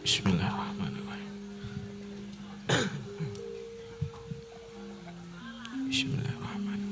Bismillahirrahmanirrahim. Bismillahirrahmanirrahim.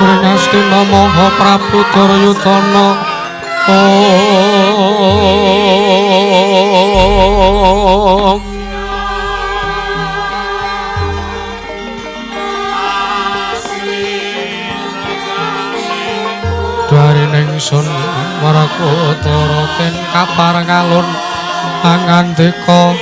Sri Ngastina Maha Prabu Duryudana. Dwarining sun Warakutara ten kapar ngalun angandika.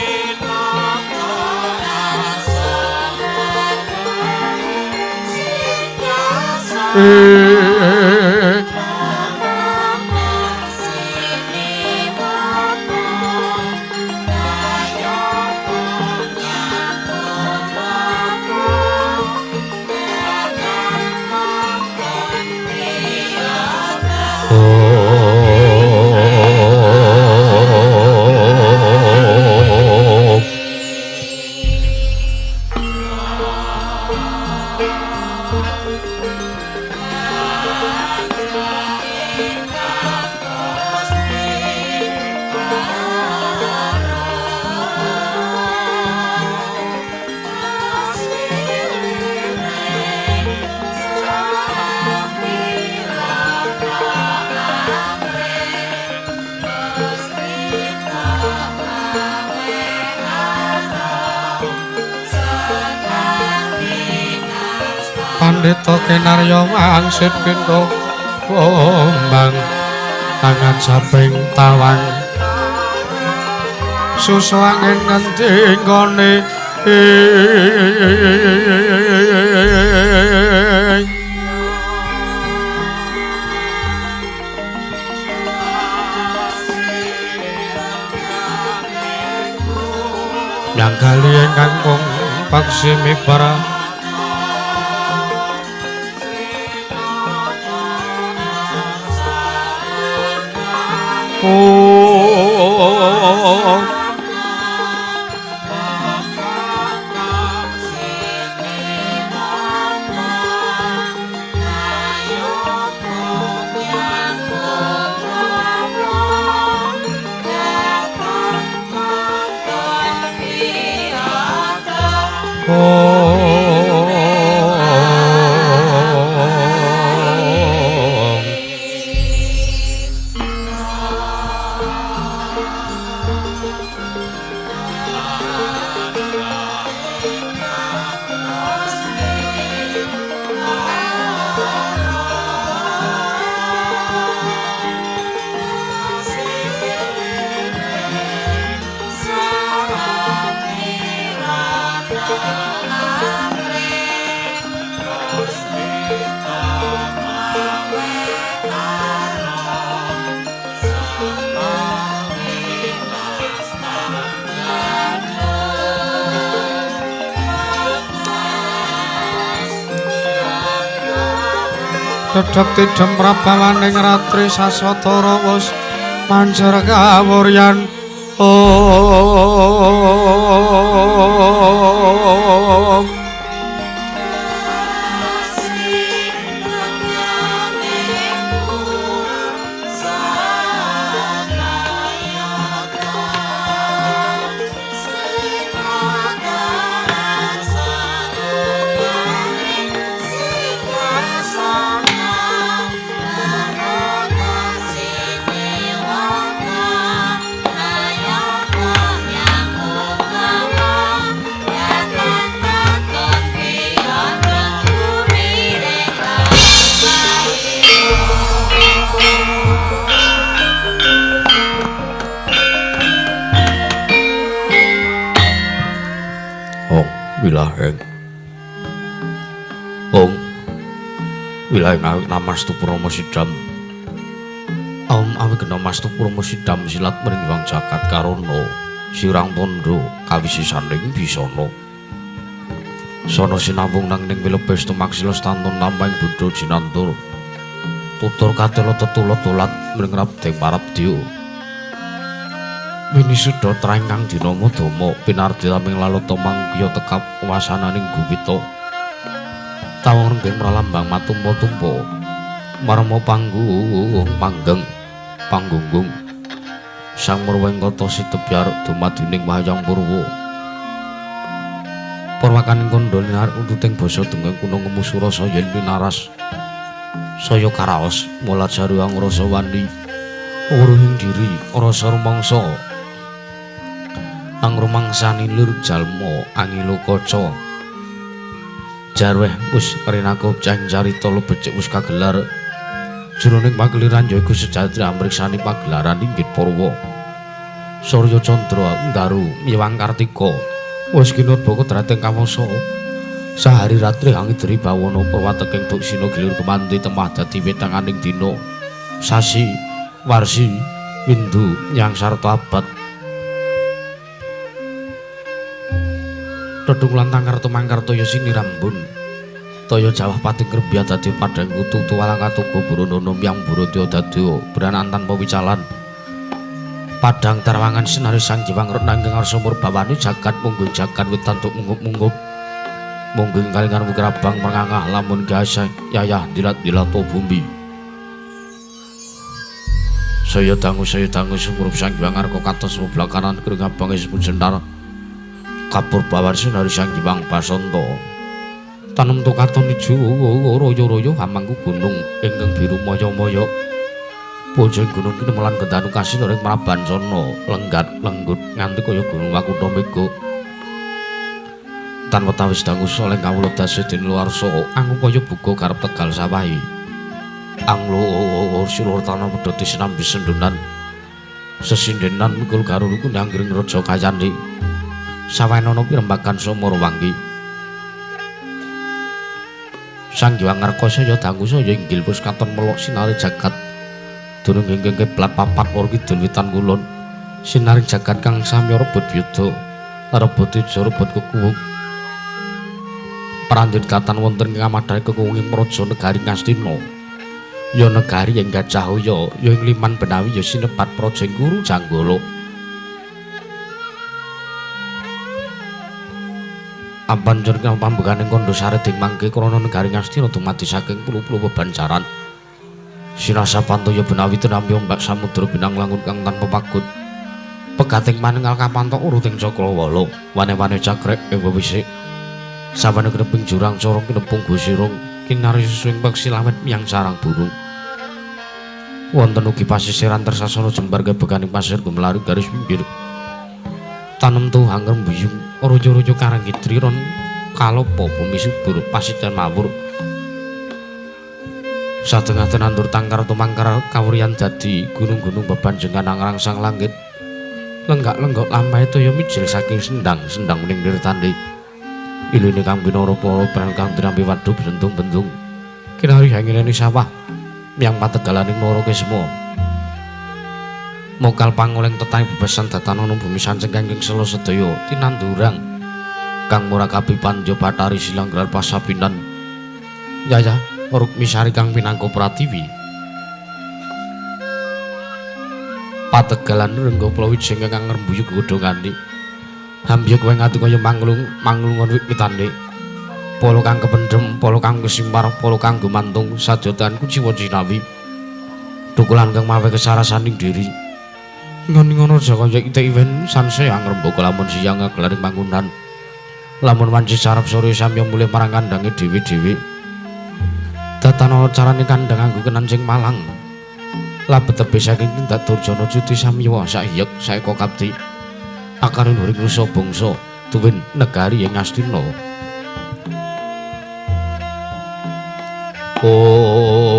Pandhita Kinarya wangsit pintu kumbang tangan saping tawang susu angin ngendi nggone. Yang kali ingkang kung paksi mibara Dedep tidem prabawaning ratri sasatara wus manjer kawuryan. Om. Wilaheng Ong Wilaheng awit namastu purama sidam. Om awit namastu purama sidam silat mring wang jagat karana sirang tondo kawisisaning bisana. Sono sinawung nang ning wilebes tumaksila stantun namping bodho jinantur. Tutur katela tetula tulat mring rabdeng parabdya. Winisuda traing kang dinama Dama pinardi taming lalata mangkya tekap wasananing guwita. Tawang renggeng pralambang matumpa-tumpa marma panggung panggeng panggunggung. Sang Murwengkata sitebyar dumadining wayang purwa. Purwakaning kandha linar untuting basa dengeng kuna ngemu surasa yen pinaras. Saya karaos mula jaru angrasa wani wuruhing diri rasa rumangsa. Angrumangsani lur jalma angilo kaca. Jarweh wis rinako ceng carita lebecik wis kagelar. Jroning pageliran ya iku sejati amriksani pagelaran inggit purwa. Surya Candra Ndaru Miwang Kartika wis kinurba kodrating kawasa. Sahari ratri angidri bawana purwateking duksina gilir kemanti temah dadi wetanganing dina. Sasi warsi windu nyang sarta abad. Tedhung lan tangkar tumangkar toya sinirambun. Toya jawah pating krebya dadi padhang kutu tuwalang katuga buronono miyang burodya dadya branan tanpa wicalan. Padhang tarwangan sinari sang jiwang retna ingkang arsa murbawani jagat mungguing jagat wit tantuk munggup-munggup. Mungguing kalingan wukir abang mengangah lamun gasah yayah dilat-dilat bumi. Saya dangu sumurup sang jiwang arka katos blakanan kering abang sepujentar. Kapur bawan sinari sang jiwang basanta. Tanem katon ijo royo-royo hamangku gunung ingkang biru moyo-moyo. Bojong gunung kinemelan gendanu kasin ring Prabancana lenggat lenggut nganti kaya gunung Wakutha Mega. Tan wetawis dangu soleh kawula dase den luarsa angupaya buka karep tegal sawahi. Anglo sulur tanah pedhoti sinambi sendunan. Sesindenan mikul garulu kundanggring raja kayane. Sawenana pirembagan sumur wangi. Sang Hyang Ngarka saya dangu saya inggil wis katon melok sinare jagat. Durung ingkang kiblat papat lor kidul wetan kulon. Sinare jagat kang samya rebut yuda, rebut teja rebut kekuwung. Prandhit katan wonten ing kamadhahe kekuwunging praja negari Ngastina. Ya negari ing Gajah Hoya, ya ing Liman Benawi ya sinebat praja ing Kuru Janggala. Ampanjur kang pambukaning kandha sareding mangke krana negari Ngastina dumadi saking pulu-pulu bebancaran. Sinasa pantaya Benawi tinampi ombak samudra binang langun kang tanpa pagut. Pegating manengal kapantok uruting cakrawala, wane-wane cakrek ing wewisik. Sawane kineping jurang corong kinepung gusirung, kinari susuing peksi lawet miyang sarang burung. Wonten ugi pasisiran tersasana jembar gebekaning pasir gumlaru garis pinggir. Tanem tuhang rembuyung royo-royo karang kidri ron kalopo bumi subur pasitan mawur. Sadengah nandur tangkar tumangkar kawuryan dadi gunung-gunung bebanjengan angrangsang langit. Lenggak-lenggok lampahe toya mijil saking sendang-sendang ning nirtande. Iline kang binara para pran kang tinampi waduk bentung-bentung. Kinari hanginene sawah miyang pategalaning Nara Kisma. Mokal pangoleng tetang bebesan datanana bumi sanceng kangking sela sedaya tinandurang kang murakabi pandya Bathari silang gelar pasabinan. Yayah Rukmisari kang pinangka pratiwi. Pategalan Rengga Pulawijeng kang ngrembuyung godhongane. Hambyek kowe ngati kaya manglung manglungon wit-witane. Pala kang kependhem, pala kang kesimpar, pala kang gumantung sajotan kuciwa jinawi. Tukulan kang mawe kesarasaning diri. Ngon-ngono aja kaya itik iwen sansaya ngrembaka lamun siang ngagelaring panggonan. Lamun wanci sarap sore samya mulih marang kandange dhewe-dhewe. Datan ana carane kandhang anggo kenancing malang. Labet tebih saking tindak Durjana cuti samya sahyek saeka kapti. Akarin huring nusa bangsa tuwin negari ing Astina. Ong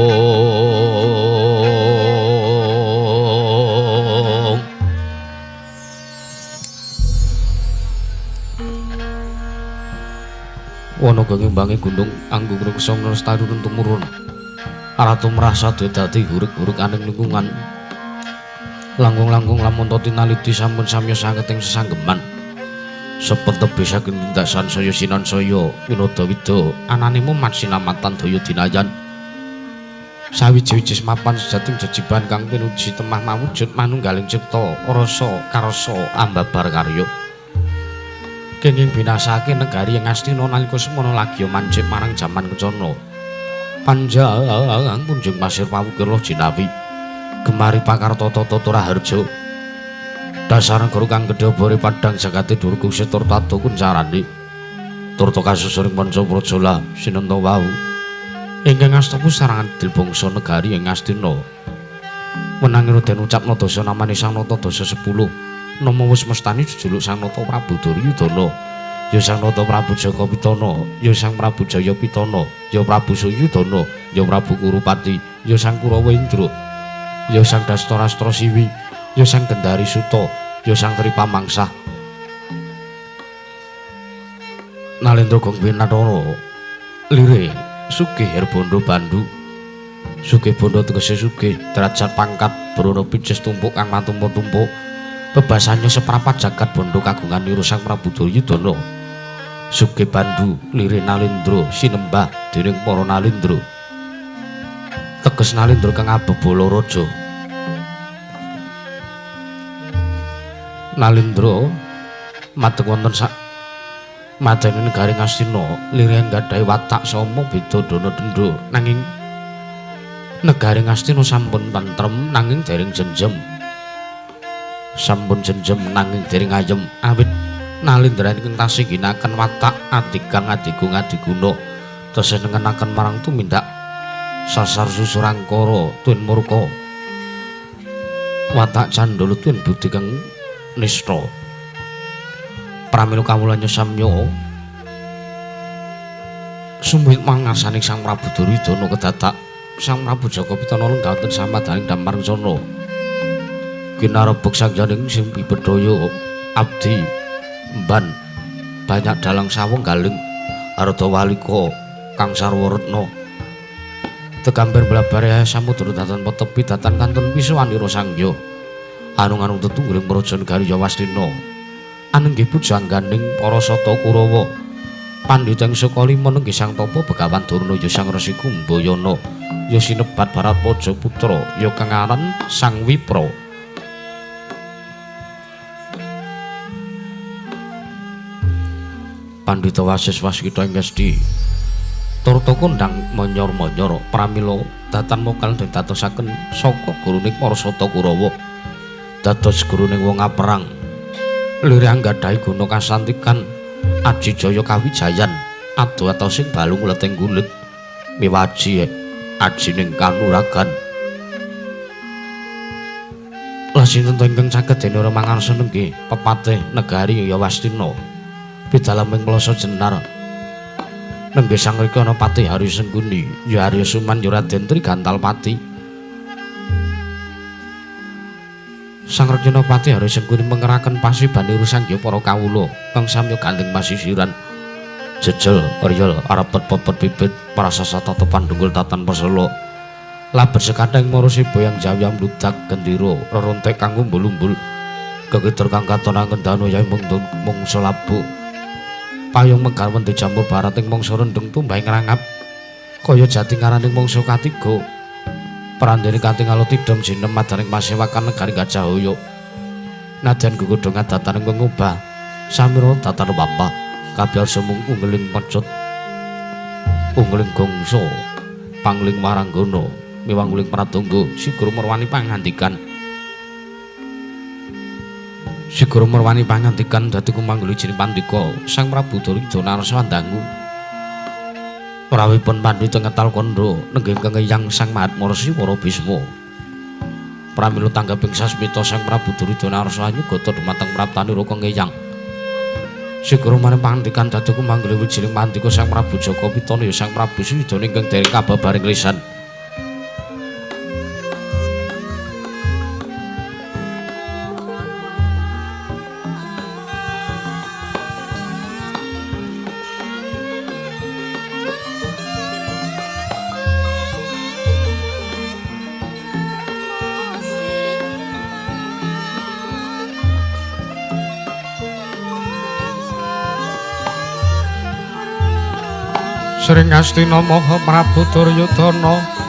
Wana gengimbange gunung anggung reksa nrestari tumurun. Ratu merasa dadi huruk-huruk aning lingkungan. Langkung-langkung lamun to tinaliti sampun samya sanget ing sesanggeman. Sepet tebih saking tindak sansaya sinansaya winada wida anane mumat sinamatan daya dinayan. Sawiji-wiji mapan sejating jejiban kang pinuji temah mawujud manunggaling cipta rasa karsa ambabar karya. Kenging binasake negari ing Astina nalika semono lagi mancip marang jaman kencana. Panjang punjung pasir pawukir loh jinawi. Gemari pakar tata tata raharja. Dasar negara kang gedhe bore padhang jagate durga setur tata kuncarane. Turta kasusuring manca praja sinenta wau. Ingkang asta pusarangan adil bangsa negari ing Astina. Menangi den ucapna dasa namane Sang Nata dasa 10. Nama wis mestani jejuluk Sang Nata Prabu Duryudana. Ya Sang Nata Prabu Jaka Pitana, ya Sang Prabu Jaya Pitana, ya Prabu Suyudana, ya Prabu Kurupati, ya Sang Kurawa Indra, ya Sang Dastarastra Siwi, ya Sang Gendari Suta, ya Sang Tripamangsah. Nalendra Gong Winatara lire sugih herbondo bandu. Sugih bondo tegese sugih, derajat pangkat brono picis tumpuk kang matumpuk-tumpuk. Bebasannya seprapat jagat bondo kagungan niru Sang Prabu Duryudana. Sugih bandu lire Nalendra sinembah dening para Nalendra. Teges Nalendra kang abebala raja. Nalendra madeg wonten sak madene negari Ngastina lire nggadhahi watak sama beda dana dendha nanging negari Ngastina sampun tentrem nanging dereng jenjem. Sampun jenjem nanging dereng ayem awit Nalendra ingkang tasih ginakaken watak adigang adigung adiguna tesih nengenaken marang tumindak sasar susurangkara tuwin murka watak candala tuwin budi kang nista. Pramila kawulanya samya sumwit mangarsaning Sang Prabu Duryudana kedadak Sang Prabu Jaka Pitana lenggah wonten samadaning damar kencana. Kinarebeg sangjaning sing pibedaya abdi emban banyak dalang sawung galing arda walika kang sarwa retna. Tegambar blabare samudra datan petepi datan kantun pisuwanira sangya. Anung-anung tetunggiling praja negari Yawastina. Anenggih pujangganing para sata Kurawa. Pandhita ing Sukalima nenggih Sang Tapa Begawan Durna ya Sang Resi Kumbayana ya sinebat Bharatwaja putra ya kang aran Sang Wipra. Pandhita Wasis Waskita ing Ngesti turta kondhang monyor-monyor pramila datan mokal den dadosaken saka guruning para sata Kurawa. Dados guruning wong aperang lire anggadhahi guna kasantikan aji jaya kawijayan ado atosing balung leting kulit miwaji ajining kanuragan. Lah sinten to ingkang saged dene ora mangarsa nenggih pepatih negari Yawastina pidalaming Plasa Jenar. Nenggih Sang Rikana Patih Harya Sengkuni ya Arya Suman ya Raden Trigantalpati. Sang Rikana Patih Harya Sengkuni mengeraken pasibaniru sangya para kawula kang samya gandeng pasisiran jejel riyel arepet pepet bibit prasasa tata pandunggul tatan pesela labet sekadang marasiba yang jawi amludak gendera rerontek kang umbul-umbul kekitur kang katon angendana yai mungsa labu payung megar wendhe jamur barat ing mangsa rendheng tumbah ngrangap Kaya jati ngaraning mangsa katiga. Prandene katingal tidhem jinem madaning pasewakan negari Gajah Hoyo. Nadyan gegodha ngadataning mengubah samira datan bapak kabeh mung unggeling pecut. Unggeling gongso, pangling waranggana, miwanguling pratangga, Siguru merwani pangandikan. Siguru merwani pangandikan dadi kumanggul jining pandika Sang Prabu Duryudana arsa dangu. Prawipun pandhita ngetal kandha nenggih kengeyang Sang Mahatma Resi Para Bisma. Pramila tanggaping sasmita Sang Prabu Duryudana arsa anyugata dumateng praptanira kengeyang. Siguru marang pangandikan dadi kumanggul wijining pandika Sang Prabu Jaka Pitana ya Sang Prabu Suyudana ingkang dereng kababaring lisan. Sring Astina Maha Prabu Duryudana.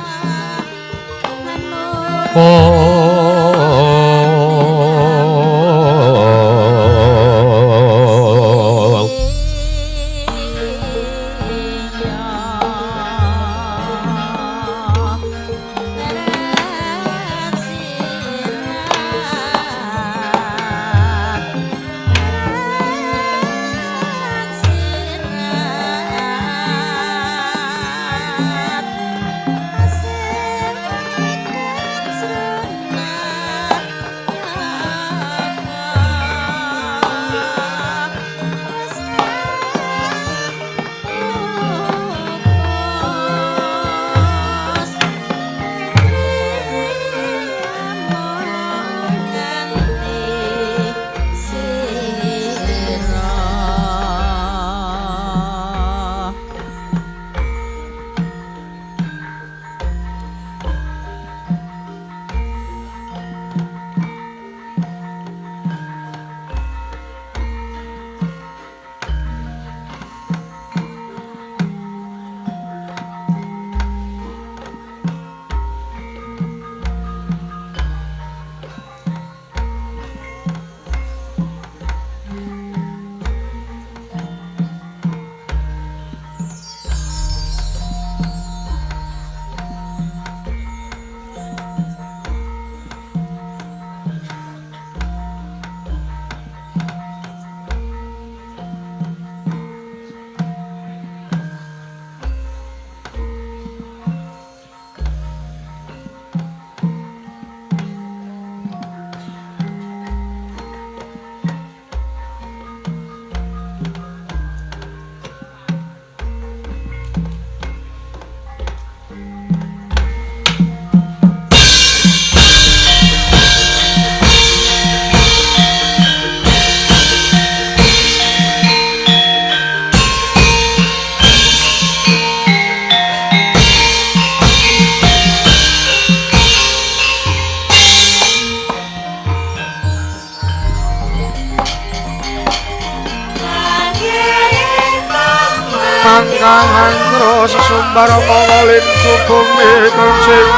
Mangkahangro sesumbar mawalin subumi kencing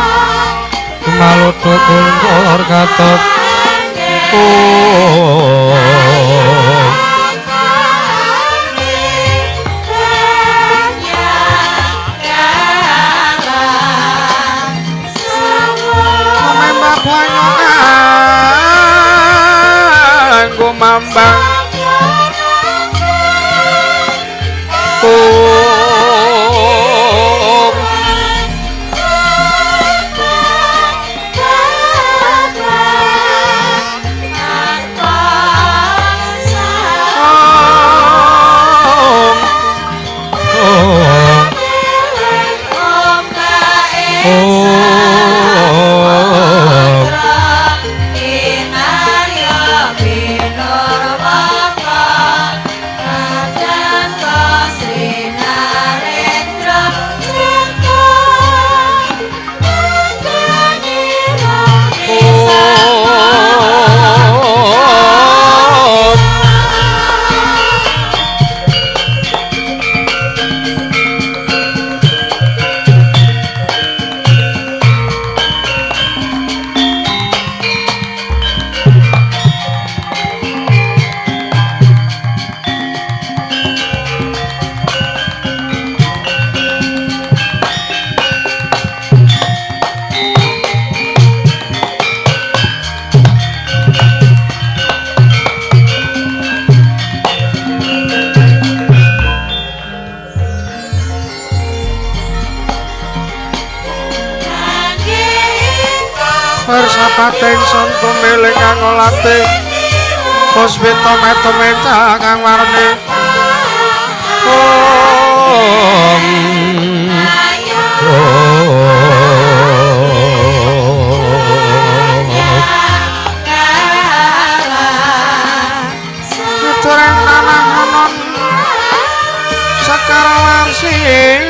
Malodho gungkur katet Memba banyu kanggo mambang Sapating sun tumiling kang olate puspita metu-metu kang warni om tuturang tanah anon sekar warsiki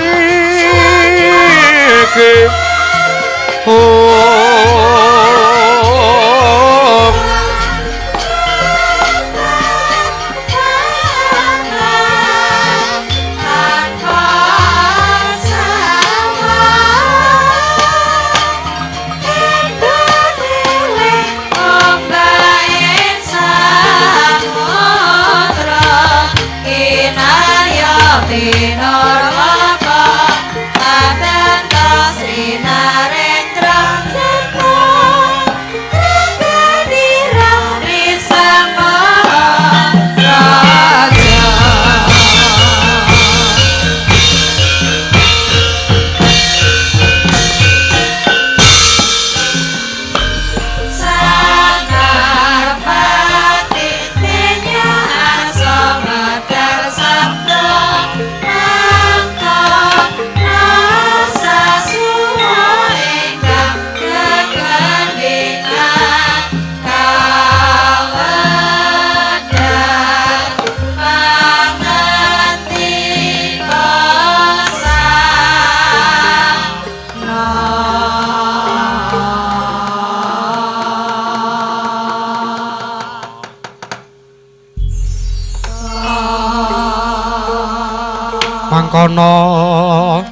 Mangkono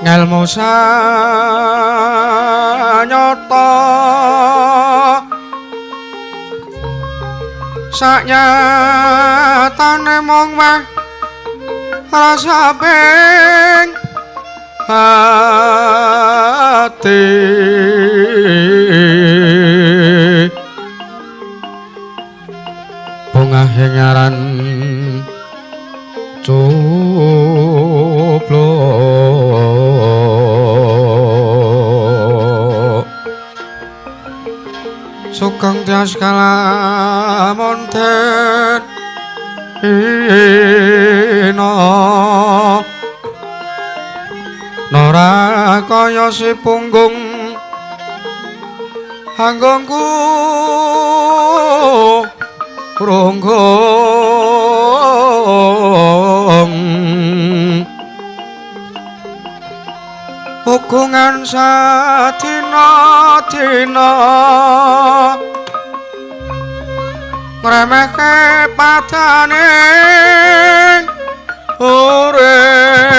ngelmu sanyata saknyatane mung weh rasa ping ati bungahe ngaran cupluk sugeng tias kalamun den ina nora kaya si punggung anggongku ronggung hukungan sadina dina ngremehke padane urip.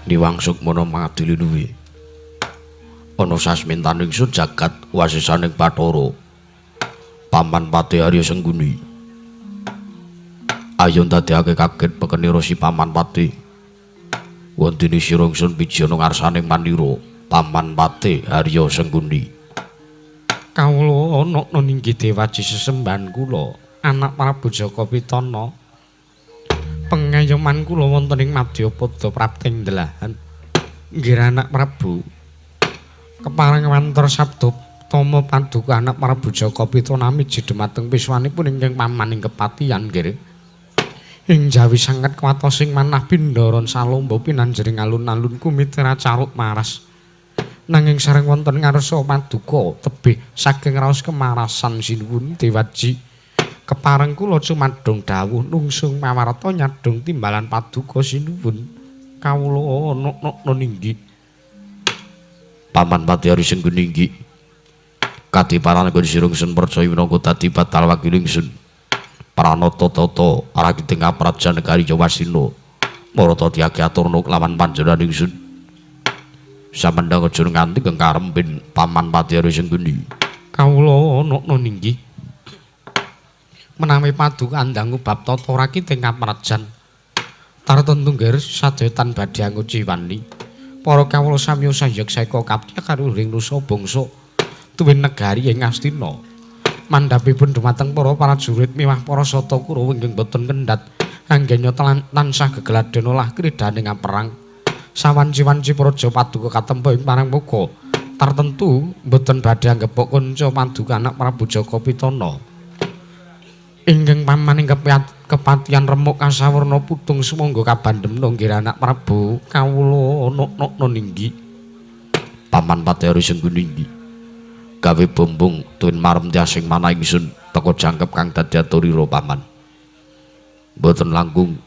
Niwang Sukmana mangadili nuwi. Ana sasmintan ingsun jagat wasisaning Bathara Paman Patih Arya Sengguni. Ayo ndadekake kaget pekenira si Paman Patih. Wondene sira ingsun piji ana ngarsaning manira Paman Patih Arya Sengguni. Kawula ana ninggi Dewaji sesembahan kula anak Prabu Jaka Pitana. Pengayoman kula wonten ing Madyapada prapting delahan. Nggih anak Prabu. Kepareng wantor sabda tama paduka anak Prabu Jaka Pitana miji dhumateng piswanipun ingkang paman ing kepatihan nggih. Ing jawi sanget kuwatosing manah pindharan salomba pinanjering alun-alun kumitra caruk maras. Nanging sareng wonten ngarsa paduka tebih saking raos kemarasan sinuwun Dewaji. Kepareng kula cumadung dawuh nungsung pawarta nyadhong timbalan paduka sinuwun. Kawula ana ninggi. Paman Patih Arya Sengguni inggih. Kadiparan anggon sira ingsun percaya minangka dadi batal wakil ingsun. Pranata tata rakiting kaprajan negari Jawastina. Marata diagi aturna kelawan panjenengan ingsun. Samendhang aja nganti kengkarempin Paman Patih Arya Sengguni. Kawula ana ninggi. Menawi paduka andangu bab tata rakiting kaprajan tartentu nggih sadaya tan badhe anguciwani. Para kawula samiya sayek saeka kaptya karuhing nusa bangsa tuwin negari ing Astina. Mandhapipun dumateng para prajurit miwah para sata Kurawa ingkang boten kendhat anggenya tansah gegladen olah kridhaning perang. Sawanci-wanci praja paduka katempa ing parangmuka tartentu boten badhe anggepok kanca paduka anak Prabu Jaka Pitana. Ingkang paman ing kepatihan remuk kasawarna putung sumangga kabandhemna nggih anak Prabu kawula ana ninggi. Paman Patih Arya Sengguni inggih. Gawe bombong tuwin marem tiasing manah ingsun teka jangkep kang dadi aturira paman. Mboten langkung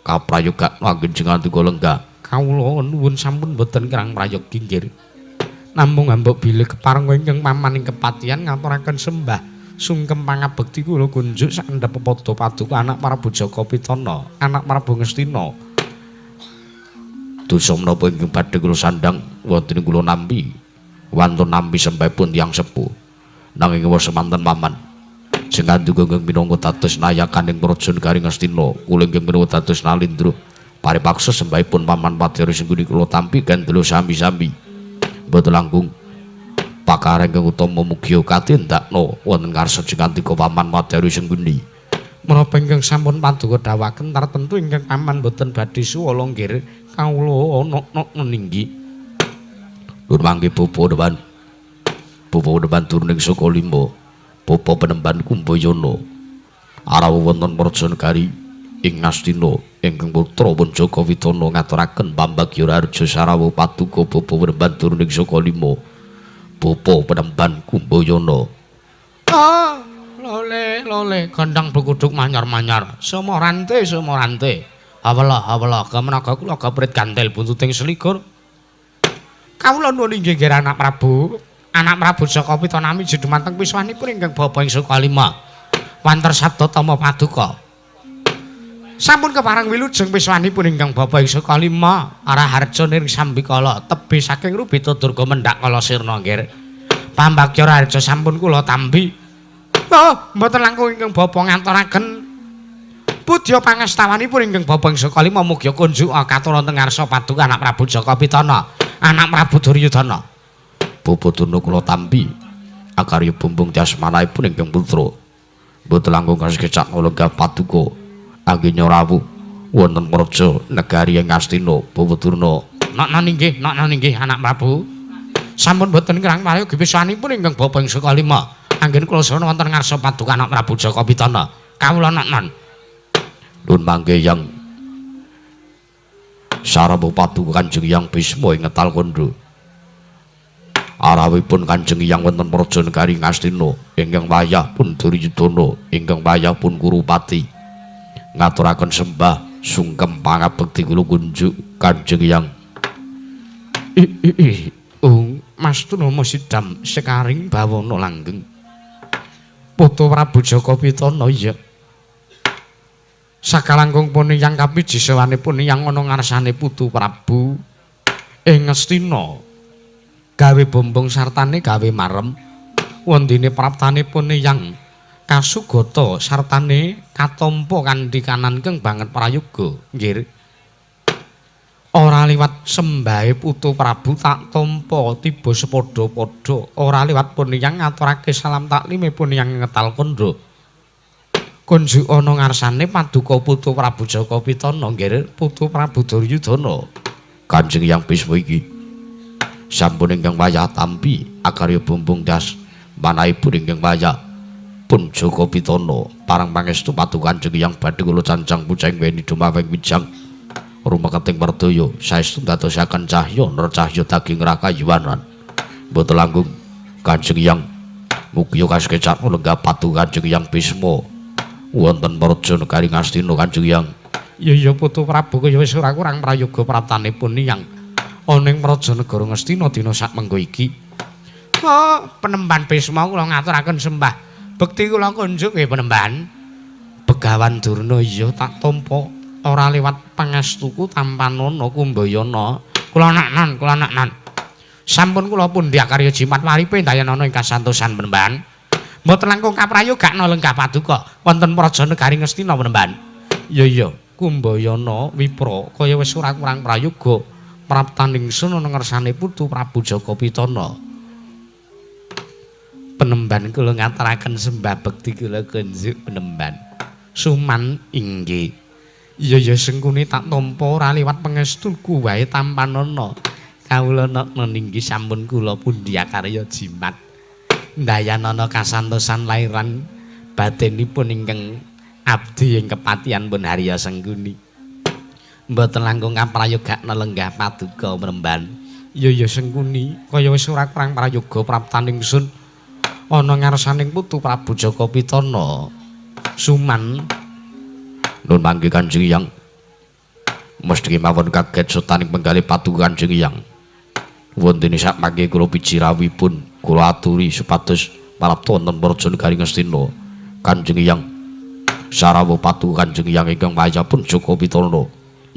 kaprayoga anggen jengandika lenggah. Kawula nuwun sampun boten kirang prayogi nggih. Namung ambok bilih kepareng ingkang paman ing kepatihan ngaturaken sembah sungkem pangabekti kula kunjuk sandhep pepada paduka anak Prabu Jaka Pitana, anak Prabu Ngastina. Dosa menapa ingkang badhe kula sandhang wonten kula nampi. Wantun nampi sembahipun tiyang sepuh. Nanging wis semanten paman. Jengandika ingkang minangka dados nayakaning praja negari Ngastina, kula ingkang minangka dados nalindra. Paripaksa sembahipun Paman Patih Arya Sengguni kula tampi gandela sami-sami. Mboten langkung pakara ingkang utama mugi katindakna wonten ngarsa jengandika Paman Patih Arya Sengguni. Menapa ingkang sampun paduka dawuhaken tartentu ingkang paman boten badhe suwala nggih kawula ana ninggi. Nur mangke bapa depan. Bapa depan turning saka lima. Bapa penemban Kumbayana. Arawuh wonten praja negari ing Ngastina ingkang putra pun Jaka Pitana ngaturaken pambagya raharja sarawuh paduka bapa penemban turning saka lima. Bapa penemban Kumbayana. Ah, lole lole gondang blekuduk manyar-manyar. Sumorante sumorante. Awela awela kemenaga kula gaprit gantel buntuting selikur. Kawula nuwun inggih nggih anak Prabu. Anak Prabu Jaka Pitana miji dumateng piswanipun ingkang bapa ing Sukalima. Wanter sabda tama paduka. Sampun kepareng wilujeng piswanipun ingkang bapa ing Sukalima, Araharja niring sambikala tebih saking Rubita Durga mendhak kala sirna nggih. Pambagya raharja sampun kula tampi. Oh, mboten langkung ingkang bapa nganturaken pudya pangastawanipun ingkang bapa ing Sukalima mugi kunjuk katur wonten ngarsa paduka anak Prabu Jaka Pitana, anak Prabu Duryudana. Bapa Durna kula tampi akarya bumbung jasmanipun ingkang putra. Mboten langkung kasekecak lenggah paduka anggenya rawuh wonten praja negari ing Ngastina. Bapa Durna. Nokno inggih, nokno inggih anak Prabu. Sampun boten kirang prayogi pisanipun ingkang bapa ing Sukalima. Anggen kula sarana wonten ngarsa paduka anak Prabu Jaka Pitana. Kawula noknon. Nun mangke yang saraba paduka Kanjeng Hyang Bisma ing ngetal kandha. Arawipun Kanjeng Hyang wonten praja negari Ngastina ingkang wayah pun Duryudana, ingkang wayah pun Kurupati. Ngaturaken sembah sungkem pangabekti kula kunjuk Kanjeng Hyang. Mas Tunama sidam sekaring bawana langgeng. Putu Prabu Jaka Pitana iya. Sakalangkung pun yang kapiji sewanipun yang ana ngarsane Putu Prabu ing Ngastina. Gawe bombong sartane gawe marem. Wondene praptane pun yang kasugata sartane katampa kanthi kanan keng banget prayoga. Nggih. Ora liwat sembahe Putu Prabu tak tampa tiba sepadha-padha. Ora liwat pun yang ngaturake salam taklime pun yang ngetal kandha. Kunjuk ana ngarsane paduka Putu Prabu Jaka Pitana nggih Putu Prabu Duryudana. Kanjeng Hyang Bisma iki sampun ingkang wayah tampi akarya bumbung das manahipun ingkang wayah pun Jaka Pitana parang pangestu paduka Kanjeng Hyang badhe kula cancang puceng weni dumaweng wijang rumeketing werdaya saestu ndadosaken cahya nercahya daging rakayuwanan. Mboten langkung Kanjeng Hyang mugi kasekecakno lenggah paduka Kanjeng Hyang Bisma wonten praja negari Ngastina Kanjeng Hyang. Iya iya Putu Prabu kaya wis ora kurang prayoga praptanipun yang ana ing praja negara Ngastina dina sakmengko iki. Oh, penemban Bisma kula ngaturaken sembah bekti kula kunjuk nggih penemban. Begawan Durna iya tak tampa ora liwat pangestuku tampanana kumbayana. Kula naknan, kula naknan. Sampun kula pundi akarya jimat waripe ndayanana ing kasantosan penemban. Mboten langkung kaprayogakna lenggah paduka wonten praja negari Ngastina penemban. Iya iya Kumbayana Wipra kaya wis ora kurang prayoga praptaning sun ana ngersane Putu Prabu Jaka Pitana. Penemban kula ngaturaken sembah bekti kula kunjuk penemban. Suman inggih. Iya iya Sengkuni tak tampa ora liwat pangestuku wae tampanana. Kawula nakna ninggi sampun kula pundi akarya jimat. Ndayanana kasantosan lairan batinipun ingkang abdi ing kepatihan pun Harya Sengkuni. Mboten langkung kaprayogakna lenggah paduka mremban. Iya iya Sengkuni kaya wis ora kurang prayoga praptaning sun ana ngarsaning Putu Prabu Jaka Pitana. Suman nun mangke Kanjeng Hyang mesti mawon kaget sutaning penggalih paduka Kanjeng Hyang. Wontene sak mangke kula biji rawuhipun kula aturi supados marapta wonten praja negari Ngastina. Kanjeng Hyang sarawuh paduka Kanjeng Hyang ingkang wayahipun Jaka Pitana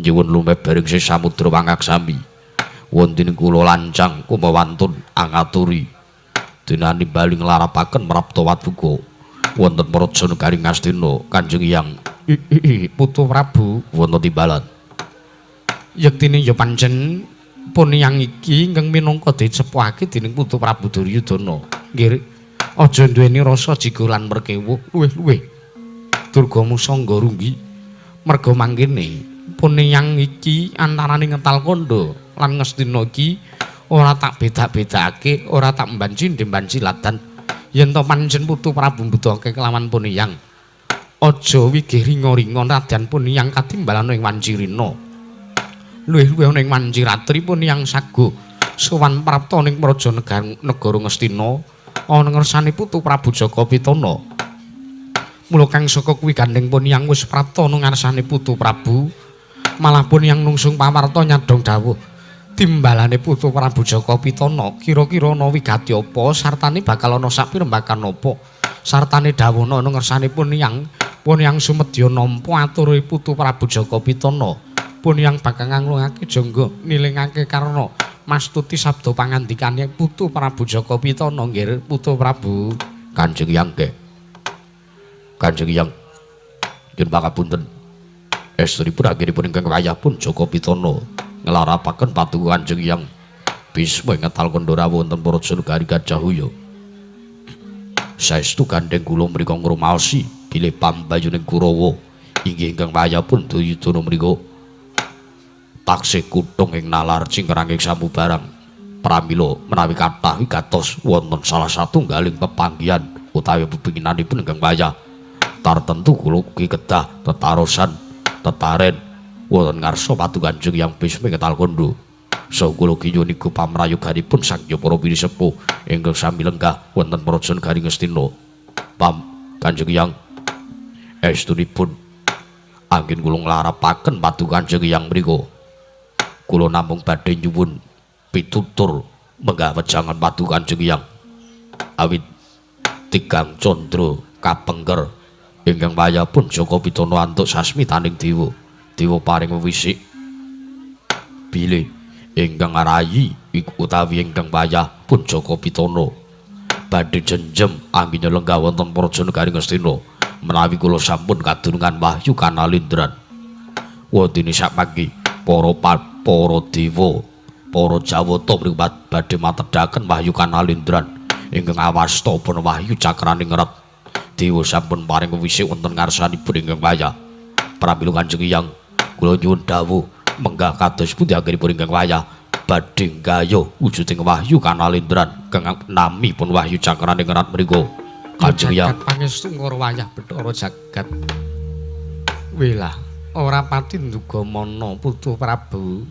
nyuwun lumebering samudra pangaksami. Wontene kula lancang kumawantun angaturi dinani bali nglarapaken marapta paduka wonten praja negari Ngastina. Kanjeng Hyang Putu Prabu wonten timbalan. Yektine ya pancen pun yang iki ingkang minangka dicepuhake dening Putu Prabu Duryudana. Nggih, aja duweni rasa jigo lan merkewuh luwih-luwih Durga Musangga runggi. Merga mangkene pun yang iki antarane ngetal kandha lan Ngastina iki ora tak bedak-bedakake, ora tak mbanci ndembanci ladan. Yen to pancen Putu Prabu mbutuhake kelawan pun yang aja wigih ringa-ringa nadyan pun yang katimbalan ing Wancirina. Luwih-luwih ana ing Wanciratri pun yang sago sowan prapta ning praja negara Ngastina ana ngersane Putu Prabu Jaka Pitana. Mula kang saka kuwi gandeng pun yang wis prapta ana ngarsane Putu Prabu, malah pun yang nungsung pawarta nyadhong dawuh timbalane Putu Prabu Jaka Pitana kira-kira ana wigati apa sartane bakal ana sapirembakan apa sartane dawuhna ana ngersane pun yang sumedya nampa ature Putu Prabu Jaka Pitana. Pun yang bakal nganglungake jangga nilingake karna mastuti sabda pangandikane Putu Prabu Jaka Pitana. Nggih Putu Prabu. Kanjeng Hyang nggih. Kanjeng Hyang nyuwun pangapunten estunipun anggenipun ingkang wayah pun Jaka Pitana nglarapaken paduka Kanjeng Hyang Bisma ngetal kandha rawuh wonten praja negari Gajahhuya. Saestu gandheng kula mriku ngrumaosi bilih pambayuning Kurawa inggih ingkang wayah pun Duryudana mriku taksih kutung ing nalar cingkranging samubarang. Pramila menawi kathah wigatos wonten salah satunggaling pepanggihan utawi pepinginanipun ingkang wayah tartentu kula ugi kedah tetarosan tetaren wonten ngarsa paduka Kanjeng Hyang Bisma ngetal kandha. Saha kula nyuwun iku pamrayoganipun sang para pinisepuh ingkang sami lenggah wonten praja negari Ngastina. Pam Kanjeng Hyang estunipun anggen kula nglarapaken paduka Kanjeng Hyang mriku. Kula namung badhe nyuwun pitutur menggah wejangan paduka Kanjeng Hyang. Awit tigang candra kapengker ingkang wayahipun Jaka Pitana antuk sasmitaning dewa. Dewa paring wewisik bilih ingkang ngarayi iku utawi ingkang wayah pun Jaka Pitana badhe jenjem anggenipun lenggah wonten Praja Negari Ngastina menawi kula sampun kadunungan wahyu kanalindran. Wondene sakmangke para dewa, para Jawata mriku badhe matedhaken wahyu kanalindran ingkang awasta pun wahyu cakraning rat. Dewa sampun paring wisik wonten ngarsanipun ingkang wayah. Pramila Kanjeng Hyang kula nyuwun dawuh menggah kados pundi anggenipun ingkang wayah badhe nggayuh wujuding wahyu kanalindran kang nami pun wahyu cakraning rat mriku. Kanjeng Hyang pangestu ngara wayah Bathara jagat. Welah ora pati nduga mana Putu Prabu.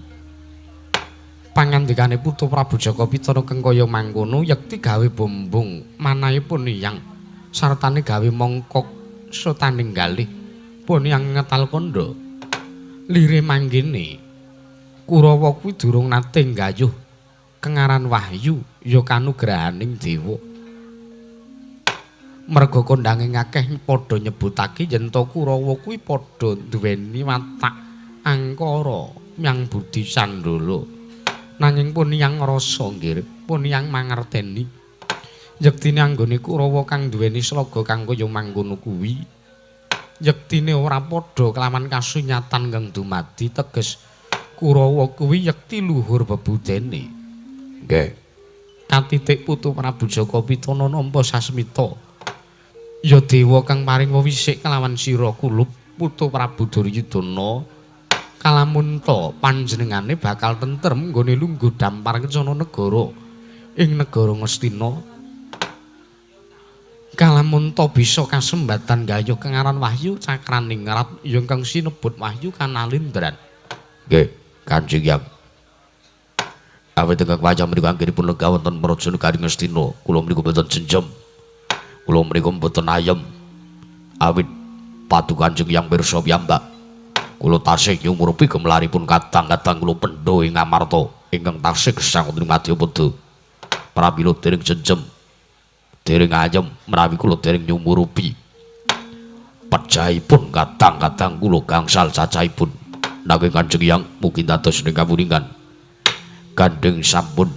Pangandikane Putu Prabu Jaka Pitana kang kaya mangkono yekti gawe bombong manahipun Hyang sartane gawe mongkok sutaning galih pun yang ngetal kandha. Lire manggene Kurawa kuwi durung nate nggayuh kengaran wahyu ya kanugrahaning dewa. Merga kondhange akeh padha nyebutake yen to Kurawa kuwi padha duweni watak angkara myang budi sandala. Nanging pun yang ngrasa nggih, pun yang mangerteni. Yektine anggone Kurawa kang duweni slaga kang kaya mangkono kuwi yektine ora padha kelawan kasunyatan kang dumadi teges Kurawa kuwi yekti luhur bebudene. Nggih. Katitik Putu Prabu Jaka Pitana nampa sasmita. Ya dewa kang paring wewisik kelawan sira kulup Putu Prabu Duryudana kalamunta panjenengane bakal tentrem nggone lungguh dampar kencana negara ing negara Ngastina. Kalamunta bisa kasembatan gayuh kengaran wahyu cakraning rat ya kang sinebut wahyu kanalindran. Nggih, Kanjeng Hyang. Awit ingkang wayah mriku anggenipun lenggah wonten Praja Negari Ngastina, kula mriku mboten jenjem. Kula mriku mboten ayem. Awit paduka Kanjeng Hyang pirsa piyambak. Kula tasih nyumurupi gemelaripun kadang-kadang kula pendho ing Amarta ingkang tasih gesang wonten madyapada. Pramila dereng jenjem, dereng ayem menawi kula dereng nyumurupi pejahipun kadang-kadang kula gangsal cacahipun. Nanging Kanjeng Hyang mugi dados ing kawuningan gandheng sampun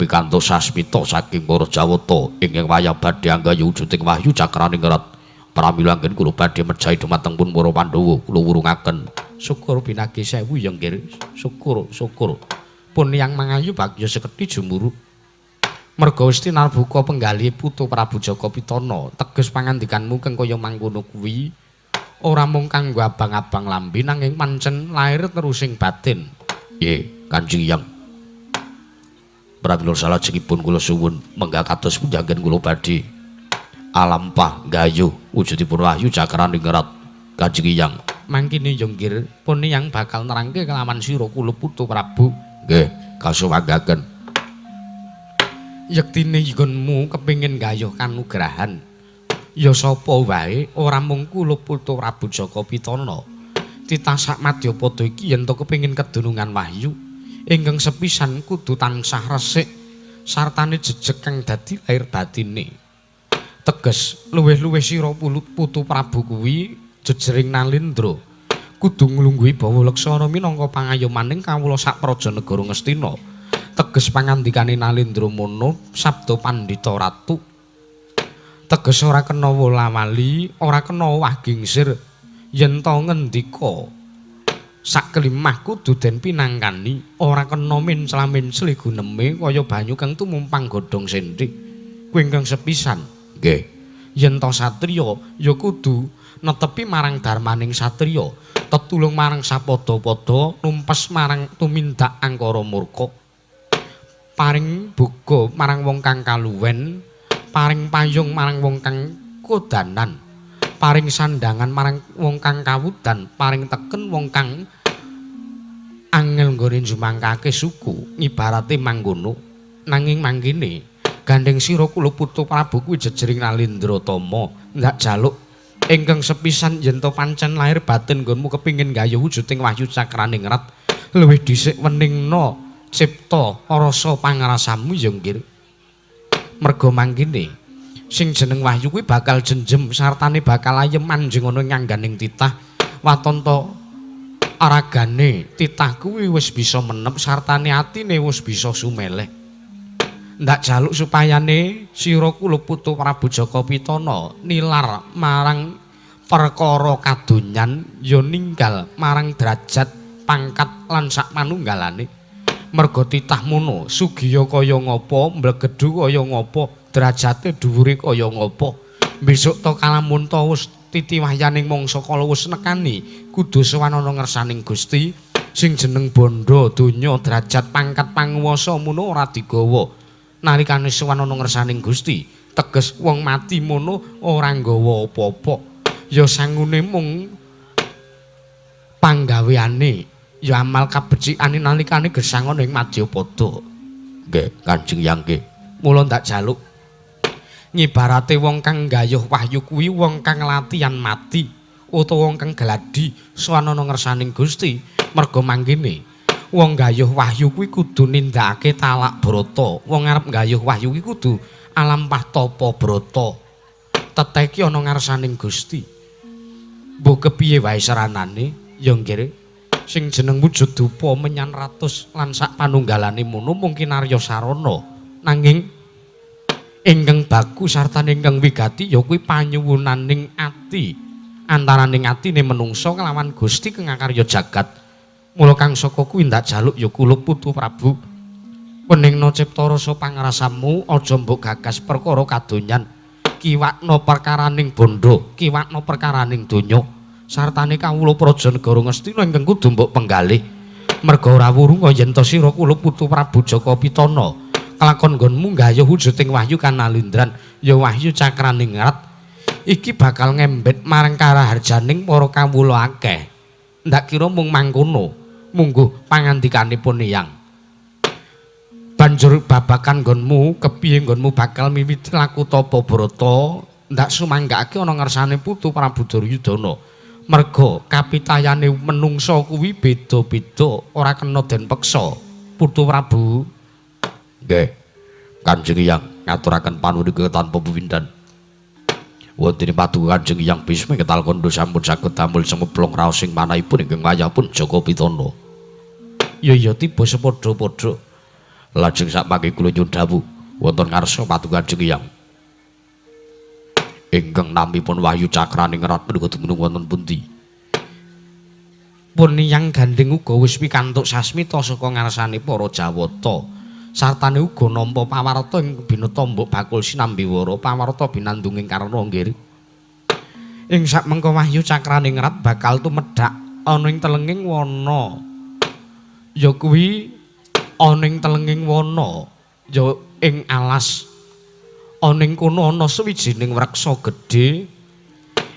pikantuk sasmita saking para Jawata ingkang wayah badhe anggayuh wujuding wahyu cakraning rat. Pramila anggen kula badhe mejahi dumateng pun para Pandhawa kula wurungaken. Syukur pinagi sewu ya nggih, syukur syukur. Pun yang mangayu bagya sekedhi jumuru. Merga wis tinarbuka penggalih Putu Prabu Jaka Pitana teges pangandikanmu kang kaya mangkono kuwi ora mung kanggo abang-abang lambe nanging pancen lair terusing batin. Nggih, Kanjeng Hyang. Pramila salajengipun kula suwun menggah kados pundi anggen kula badhe alampah nggayuh wujudipun wahyu cakraning rat. Kanjeng Hyang mangkene ya nggih pun yang bakal nerangke kelawan sira kula Putu Prabu. Nggih, kasuwanggaken. Yektine nggonmu kepengin gayuh kanugrahan ya sapa wae ora mung kula Putu Prabu Jaka Pitana. Titah sak madyapada iki yen to kepengin kedunungan wahyu ingkang sepisan kudu tansah resik sartane jejeg kang dadi lair batine. Teges luwih-luwih sira Putu Prabu kuwi jejering Nalindra kudu nglungguhi bawa leksana minangka pangayomaning kawula sak praja negara Ngastina. Teges pangandikane Nalindra mono sabda pandhita ratu. Teges ora kena wola-wali, ora kena wah gingsir yen to ngendika sak kelimah kudu den pinangkani, ora kena mencla-mencli guneme kaya banyu kang tumumpang godhong sendhi. Kuwi ingkang sepisan. Nggih. Yen to satriya ya kudu netepi marang darmaning satriya, tetulung marang sapada-pada, numpes marang tumindak angkara murka. Paring boga marang wong kang kaluwen, paring payung marang wong kang kodanan, paring sandangan marang wong kang kawudan, paring teken wong kang angel nggone njumangkake suku, ngibarate mangkono. Nanging mangkene gandeng sira kula Putu Prabu kuwi jejering Nalindra Tama ndak jaluk ingkang sepisan yen to pancen lahir batin nggonmu kepingin gayuh wujuding wahyu cakraning rat luwih dhisik weningna cipta rasa pangrasamu ya nggih. Merga mangkene sing jeneng wahyu kuwi bakal jenjem sartane bakal ayem manjing ana ing angganing titah watanta Ragane titah kuwi wis bisa menep sartane atine wis bisa sumeleh. Ndak jaluk supayane sira kula putu Prabu Jaka Pitana nilar marang perkara kadonyan ya ninggal marang derajat pangkat lan sak manunggalane. Merga titah mono sugiya kaya ngapa, mblegedhu kaya ngapa, derajate dhuwure kaya ngapa. Besok to kalamun to wis titi wahyaning mangsa kala wis nekani kudu sowan ana ngersaning Gusti sing jeneng bondo donya derajat pangkat panguwasa mono ora digawa nalikane sowan ana ngersaning Gusti. Teges wong mati mono ora nggawa apa-apa, ya sangune mung panggaweane ya amal kabecikane nalikane gesang ana ing madyapada. Nggih, Kanjeng Hyang nggih. Mula ndak jaluk ngibarate wong kang nggayuh wahyu kuwi wong kang latihan mati utawa wong kang gladi sowan ana ngersaning Gusti. Merga mangkene wong nggayuh wahyu kuwi kudu nindakake talak brata. Wong arep nggayuh wahyu kuwi kudu alampah tapa brata, teteki ana ngarsaning Gusti. Mbuh kepiye wae seranane ya nggih, sing jeneng wujud dupa menyan ratus lan sak panunggalane mono mungkin arya sarana, nanging ingkang baku sartane ingkang wigati ya kuwi panyuwunaning ati antaraning atine menungsa kelawan Gusti kang akarya jagat. Mula kang saka kuwi ndak jaluk ya kula putu Prabu weningna cipta rasa pangrasamu, aja mbok gagas perkara kadonyan, kiwakna perkaraning bondo, kiwakna perkaraning donya sartane kawula praja negara Ngastina ingkang kudu mbok penggalih. Merga ora wurunga yen to sira kula putu Prabu Jaka Pitana kelakon nggonmu nggayuh wujuding wahyu kanalindran ya wahyu cakraningrat iki bakal ngembet marang karaharjaning para kawula akeh. Ndak kira mung mangkono, mungguh pangandikanipun Eyang. Banjur babakan nggonmu kepiye nggonmu bakal miwiti laku tapa brata ndak sumanggake ana ngarsane putu Prabu Duryudana. Merga kapitayane menungsa kuwi beda-beda, ora kena den peksa. Putu Prabu. Nggih. Kanjeng Hyang ngaturaken panuwun tanpa pepindhan. Wonten ing paduka Kanjeng Hyang Bisma ketal kandha sampun saged damel cemeplung raos ing manahipun ingkang wayahipun Jaka Pitana. Ya ya tiba sepadha-padha. Lajeng sakmangke kula nyuwun dawuh wonten ngarsa paduka Kanjeng Hyang. Ingkang namipun Wahyu Cakraningrat menika dumunung wonten pundi? Pun Hyang Gandhing uga wis pikantuk sasmita saka ngarsane para Jawata. Sartane uga nampa pawarta ing binata mbok bakul sinambiwara pawarta binandunging karna nggih. Ing sakmengko Wahyu Cakraningrat bakal tumedhak ana ing telenging wana. Ya kuwi ana ing telenging wana ya ing alas. Ana ing kono ana sawijining wreksa gedhe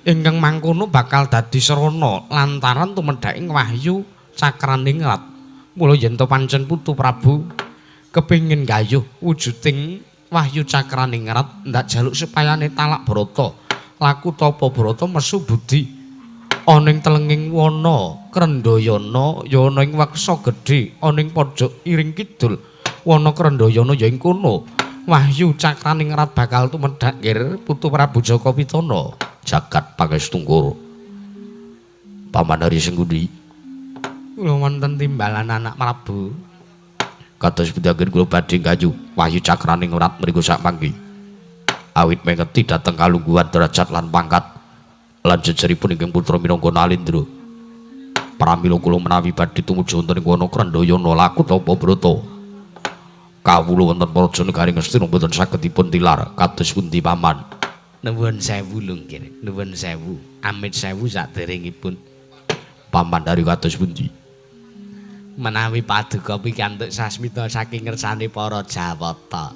ingkang mangkono bakal dadi srana lantaran tumedhaking Wahyu Cakraningrat. Mula yen to pancen putu Prabu kepingin gayuh wujuding Wahyu Cakraningrat ndak jaluk supayane talak brata laku tapa brata mesu budi ana ing telenging wana Krendhayana ya ana ing weksa gedhe ana ing pojok iring kidul wana Krendhayana ya ing kono Wahyu Cakraningrat bakal tumedhak nggih putu Prabu Jaka Pitana. Jagat pangestu Paman Hari Sengkuni. Kula wonten timbalan anak Prabu. Kados pundi anggen kula badhe nggayuh Wahyu Cakraningrat mriku sakmangke. Awit mengeti dhateng kalungguhan derajat lan pangkat lan jejeripun ingkang putra minangka Nalindra. Pramila kula menawi badhe tumuju wonten ing wana Krendhayana laku tapa brata. Kawula wonten praja negari Ngastina mboten saged dipun tilar kados pundi paman? Nuwun sewu lho nggih, nuwun sewu. Amit sewu saderengipun. Paman dari kados pundi? Menawi paduka pikantuk sasmita saking ngersane para Jawata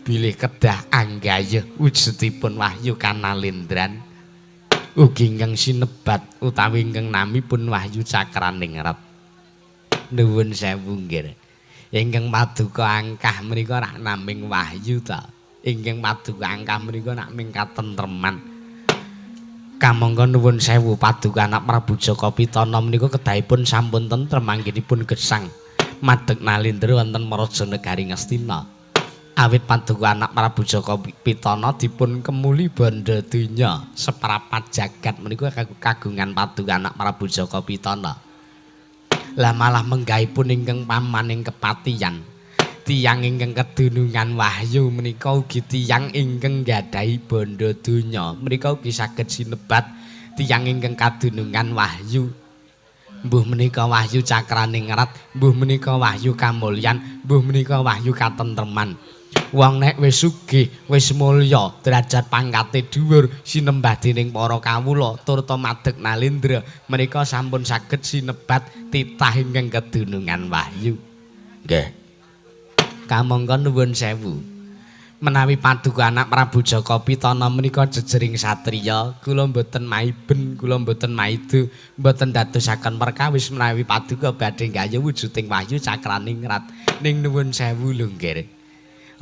bilih kedah anggayuh wujudipun Wahyu Kanalindran ugi ingkang sinebat utawi ingkang namipun Wahyu Cakraningrat. Nuwun sewu nggih. Ingkang paduka angkah menika rak naming wahyu ta. Ingkang paduka angkah menika nak ming katentreman. Kamangka nuwun sewu paduka anak Prabu Jaka Pitana menika kedahipun sampun tentrem anggenipun gesang madeg nalindra wonten Mraja Negari Ngastina. Awit paduka anak Prabu Jaka Pitana dipun kemuli bandha donya seprapat jagat menika kagungan paduka anak Prabu Jaka Pitana. Lah malah menggahipun ingkang paman ing kepatihan. Tiyang ingkang kedunungan wahyu menika ugi tiyang ingkang nggadahi bondo donya. Menika ugi saged sinebat tiyang ingkang kadunungan wahyu. Mbuh menika wahyu cakraningrat, mbuh menika wahyu kamulyan, mbuh menika wahyu katentreman. Wong nek wis sugih, wis mulya, derajat pangkate dhuwur, sinembah dening para kawula turta madeg nalendra, menika sampun saged sinebat titah ingkang kedunungan wahyu. Nggih. Kamangka nuwun sewu. Menawi paduka anak Prabu Jaka Pitana menika jejering satriya, kula mboten maiben, kula mboten maidu, mboten dadosaken perkawis menawi paduka badhe nggayuh wujuding wahyu cakraningrat. Ning nuwun sewu lho nggih.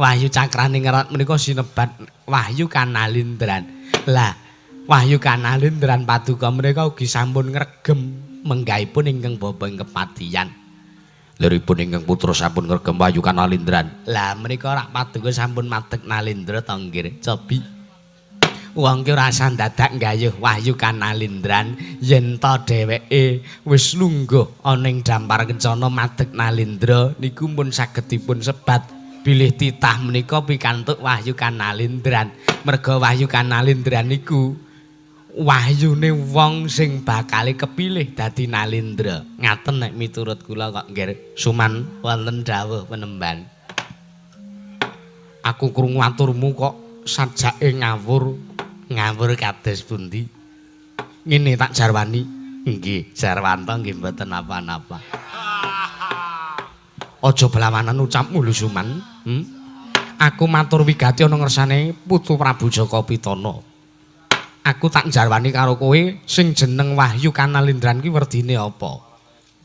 Wahyu cakraningrat menika sinebat wahyu kanalindran. Lah, wahyu kanalindran paduka menika ugi sampun ngregem menggahipun ingkang bapa ing kepatihan. Liripun ingkang putra sampun ngregem wahyu kanalindran. Lah menika rak paduka sampun madeg nalindra to nggih. Cobi. Wong ki ora usah dadak nggayuh wahyu kanalindran yen to dheweke wis lungguh ana ing dampar kencana madeg nalindra niku pun saged dipun sebat bilih titah menika pikantuk wahyu kanalindran. Merga wahyu kanalindran niku wahyune wong sing bakale kepilih dadi nalindra. Ngaten nek miturut kula kok nggih. Suman, wonten dawuh penemban. Aku krungu aturmu kok sajake ngawur. Ngawur kados pundi? Ngene tak jarwani. Nggih, jarwanto nggih mboten napa-napa. Aja belawanan ucapmu lho Suman. Aku matur wigati ana ngersane putu Prabu Jaka Pitana. Aku tak jarwani karo kowe sing jeneng Wahyu Kanalindran kuwi werdine apa?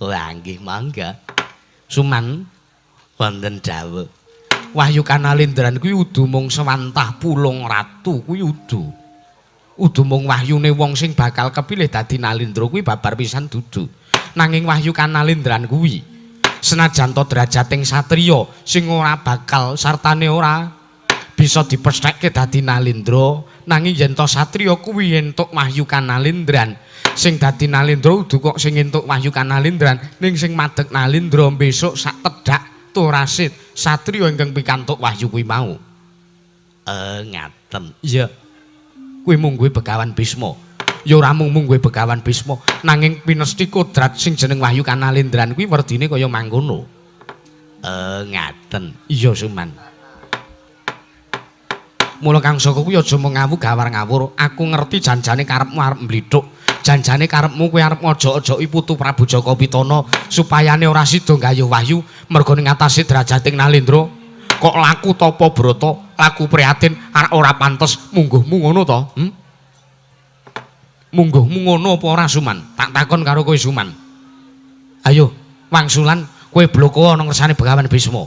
Lah nggih mangga. Suman, wonten dawuh. Wahyu Kanalindran kuwi udu mung sewantah pulung ratu kuwi udu. Udu mung wahyune wong sing bakal kepilih dadi nalindra kuwi babar pisan dudu. Nanging Wahyu Kanalindran kuwi senajan to derajating satriya sing ora bakal sartane ora bisa dipesthekke dadi nalindra, nanging yen to satriya kuwi entuk Wahyu Kanalindran. Sing dadi nalindra udu kok sing entuk Wahyu Kanalindran, ning sing madeg nalindra besok sak tedhak turasit satriya ingkang pikantuk wahyu kuwi mau. Ngaten. Iya. Kuwi mungguhe Begawan Bisma. Ya ora mung mungguhe Begawan Bisma, nanging pinesti kodrat sing jeneng Wahyu Kanalindran kuwi werdine kaya mangkono. Ngaten. Iya Suman. Mula Kang Saka kuwi aja mung ngawu gawar ngawur. Aku ngerti janjane karepmu arep mblithuk. Janjane karepmu kuwi arep ngojok-ojoki putu Prabu Jaka Pitana supayane ora sida nggayuh wahyu merga ning atase derajating nalindra. Kok laku tapa brata, laku prihatin, arek ora pantes mungguhmu ngono to? Mungguhmu ngono apa ora Suman? Tak takon karo kowe Suman. Ayo, wangsulan kowe bloko ana ngersane Begawan Bisma.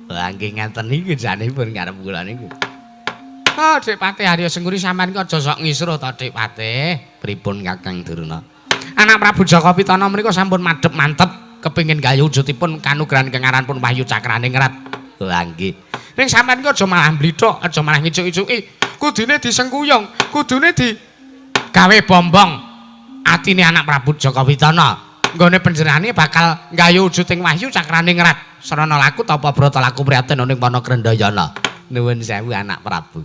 Lah nggih ngaten niku janipun karep kula niku. Oh, Dik Patih Arya Sengkuni sampean ki aja sok ngisruh to Dik Patih. Pripun Kakang Durna? Anak Prabu Jaka Pitana menika sampun madhep mantep kepengin gayuh wujudipun kanugrahan kengaranipun Wahyu Cakraningrat. Lah nggih. Ning sampean ki aja malah mblithok, aja malah ngicuk-icuki. Kudune disengkuyung, kudune di gawe bombong atine anak Prabu Jaka Pitana. Nggone panjenengane bakal nggayuh wujuding Wahyu Cakraningrat. Sarana laku tapa brata laku prihatin ning Pana Krendayana. Nuwun sewu anak Prabu.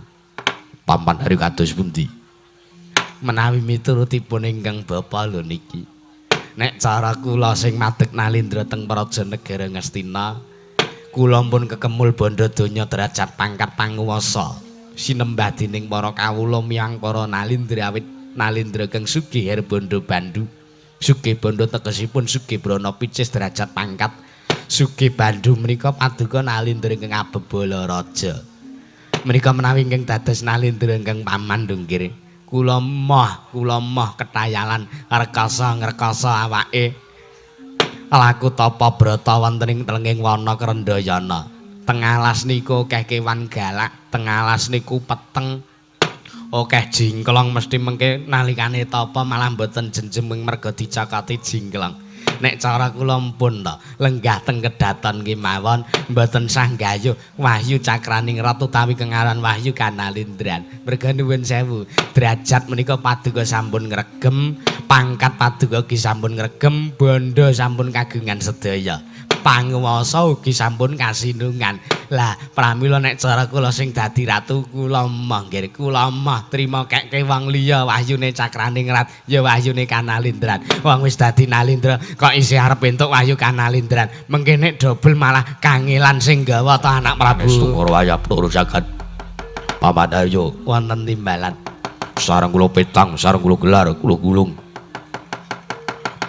Pampan hari kados pundi? Menawi miturutipun ingkang bapa lho niki. Nek cara kula sing madeg nalindra teng Praja Negara Ngastina, kula pun kekemul bondo donya derajat pangkat panguwasa. Sinembah dening para kawula miyang para nalindra awit nalindra kang sugih herbondo bandu. Sugih bondo tegesipun sugih brana picis derajat pangkat. Sugih bandu menika paduka nalindra ingkang abebala raja. Menika menawi ingkang dados nalindra ingkang paman nggih. Kula moh ketayalan rekasa ngrekasa awake. Laku tapa brata wonten ing telenging wana Krendayana. Teng alas niku akeh kewan galak, teng alas niku peteng. Akeh jingklong mesti mengke nalikane tapa malah mboten jenjem merga dicokoti jingklong. Nek cara kula mpun to, lenggah teng kedaton kemawon mboten sah nggayuh Wahyu Cakraningrat utawi kengaran Wahyu Kanalindran. Merga nuwun sewu, derajat menika paduka sampun ngregem, Pangkat paduka ugi sampun ngregem, bondo sampun kagungan sedaya. Panguwasa ugi sampun kasinungan. Lah pramila nek cara kula sing dadi ratu kula emoh nggih, kula emoh trima kekke wong liya wahyune Cakraningrat ya wahyune Kanalindran. Wong wis dadi Nalindra kok isih arep entuk wahyu Kanalindran. Mengke nek dobel malah kangelan sing gawa ta anak Prabu. Sungkara wayah turu jagat. Paman Aryo wonten timbalan. Sareng kula petang, sareng kula gelar, kula gulung.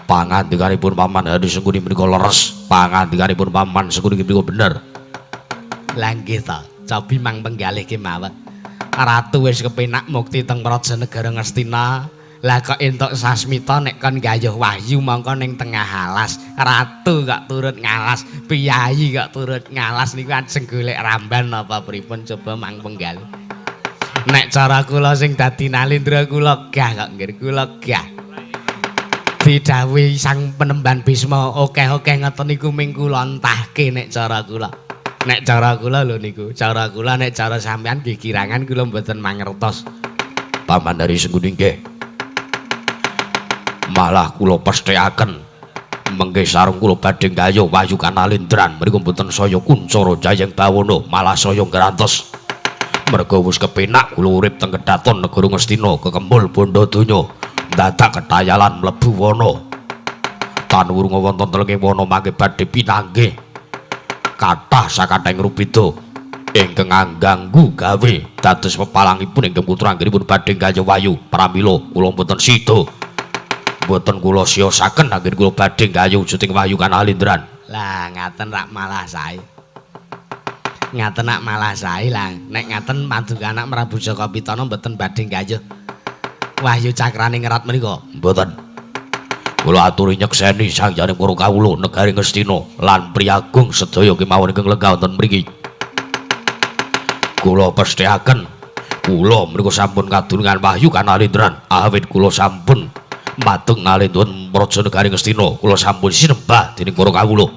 Pangandikanipun Paman Hari Sengkuni menika leres, pangandikanipun Paman Sengkuni menika bener. Lah nggih ta, cobi mang penggalih kemawon. Ratu wis kepenak mukti teng Praja Negara Ngastina. Lah kok entuk sasmita nek kon gayuh wahyu mongko ning tengah alas. Ratu kok turut ngalas, piyayi kok turut ngalas niku ajeng golek ramban napa pripun coba mang penggalih. Nek cara kula sing dadi Nalindra kula gah kok nggih, kula gah. Didhawuhi sang penemban Bisma akeh-akeh ngoten niku ming kula entahke nek cara kula. Nek cara kula lho niku, cara kula nek cara sampean nggih kirangan kula mboten mangertos. Paman Hari Sengkuni nggih. Malah kula pesthekaken mengke sareng kula badhe gayuh wahyu Kanalindran mriku mboten saya kuncara jayeng bawana malah saya ngrantes. Merga wis kepenak kula urip teng kedaton negara Ngastina kekembul bondo donya. Dadak ketayalan mlebu wana. Tan wurunga wonten telenging wana mangke badhe pinanggih. Kathah sakathahing rubeda ingkang angganggu gawe dados pepalangipun ingkang putra anggenipun badhe gayuh wahyu. Pramila kula mboten sida. Mboten kula siyosaken anggen kula badhe gayuh wujuting wahyu Kanalindran. Lah ngaten rak malah sae. Ngaten rak malah sae lah. Nek ngaten paduka anak Prabu Jaka Pitana mboten badhe gayuh wahyu Cakraningrat menika. Mboten. Kula aturi nyekseni sangyaning para kawula negari Ngastina lan priyagung sedaya kemawon ingkang lenggah wonten mriki. Kula pesthekaken kula menika sampun kadunungan wahyu Kanalindran awit kula sampun madeg nalindra praja negari Ngastina kula sampun sinembah dening para kawula.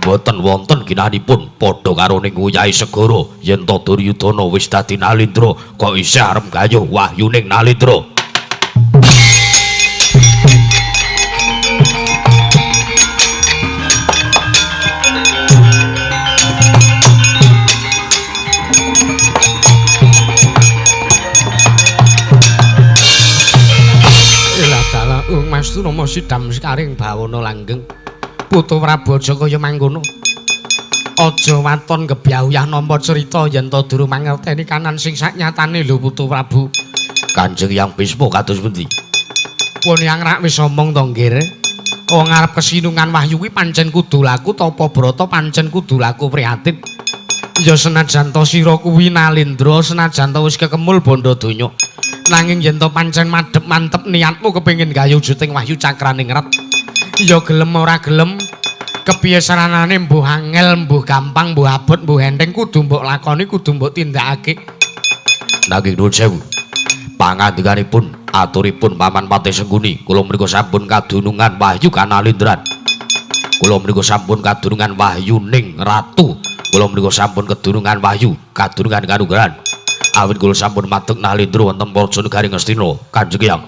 Mboten wonten ginanipun padha karo ning nguyahi segara yen ta Duryudana wis dadi Nalindra kok isih arep gayuh wahyuning Nalindra. Ilah dalah Mas Turama sidam sekaring bawana langgeng. Putu Prabu aja kaya mangkono. Aja waton gebyah-uyah nampa cerita yen ta durung mangerteni kanan sing saknyatane lho Putu Prabu. Kanjeng Hyang Bisma kados pundi? Pun yang rak wis omong to nggih. Wong arep kesinungan wahyu kuwi pancen kudu laku tapa brata, pancen kudu laku prihatin. Ya senajan ta sira kuwi Nalindra, senajan ta wis kekemul bondo donya. Nanging yen ta pancen madhep mantep niatmu kepengin gayuh wujuting wahyu Cakraningrat, ya gelem ora gelem kepiye saranane mbuh angel mbuh gampang mbuh abot mbuh enteng kudu mbok lakoni kudu mbok tindakake. Nanging nuwun sewu pangandikanipun aturipun Paman Patih Sengkuni kula menika sampun kadunungan wahyu Kanalindran, kula menika sampun kadunungan wahyuning ratu, kula menika sampun kedunungan wahyu kadunungan kanugrahan awit kula sampun madeg Nalindra wonten praja negari Ngastina. Kanjeng Hyang,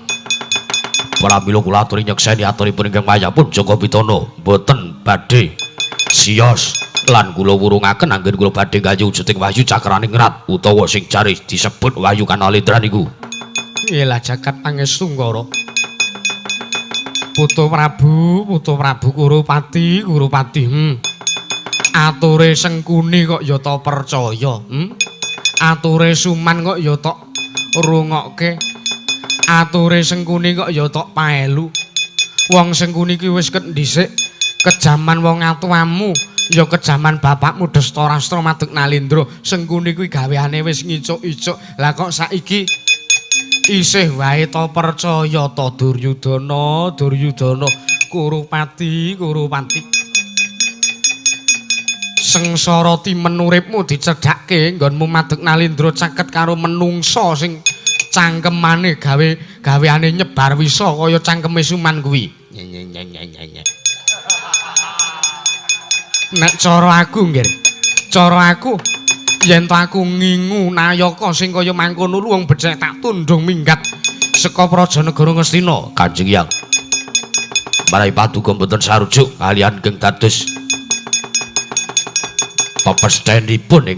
pramila kula aturi nyekseni aturipun ingkang mayapun Jaka Pitana mboten badhe siyos lan kula wurungaken anggen kula badhe gayuh wujuting wahyu Cakraningrat utawa sing jare disebut wahyu Kanalindran iku. Iyalah jagat pangestungkara. Putu Prabu, Putu Prabu Kurupati, Kurupati. Ature Sengkuni kok ya ta percaya, Ature Suman kok ya tok rungokke. Ature Sengkuni kok ya tok paelu. Wong Sengkuni ki wis ket dhisik kejaman wong atuamu, ya kejaman bapakmu Destarastra madeg Nalindra. Sengkuni kuwi gaweane wis ngicuk-icuk. Lah kok saiki isih wae ta percaya ta Duryudana, Duryudana, Kurupati, Kurupati. Sengsara timen uripmu dicedhakke nggonmu madeg Nalindra caket karo menungsa sing cangkemane gawe gaweane nyebar wisa kaya cangkeme Suman kuwi. Nek cara aku nggih, cara aku yen to aku ngingu nayaka sing kaya mangkono wong becik tak tundung minggat. Saka Praja Negara Ngastina Kanjeng Hyang. Menawi paduka mboten sarujuk kaliyan ingkang dados pepestenipun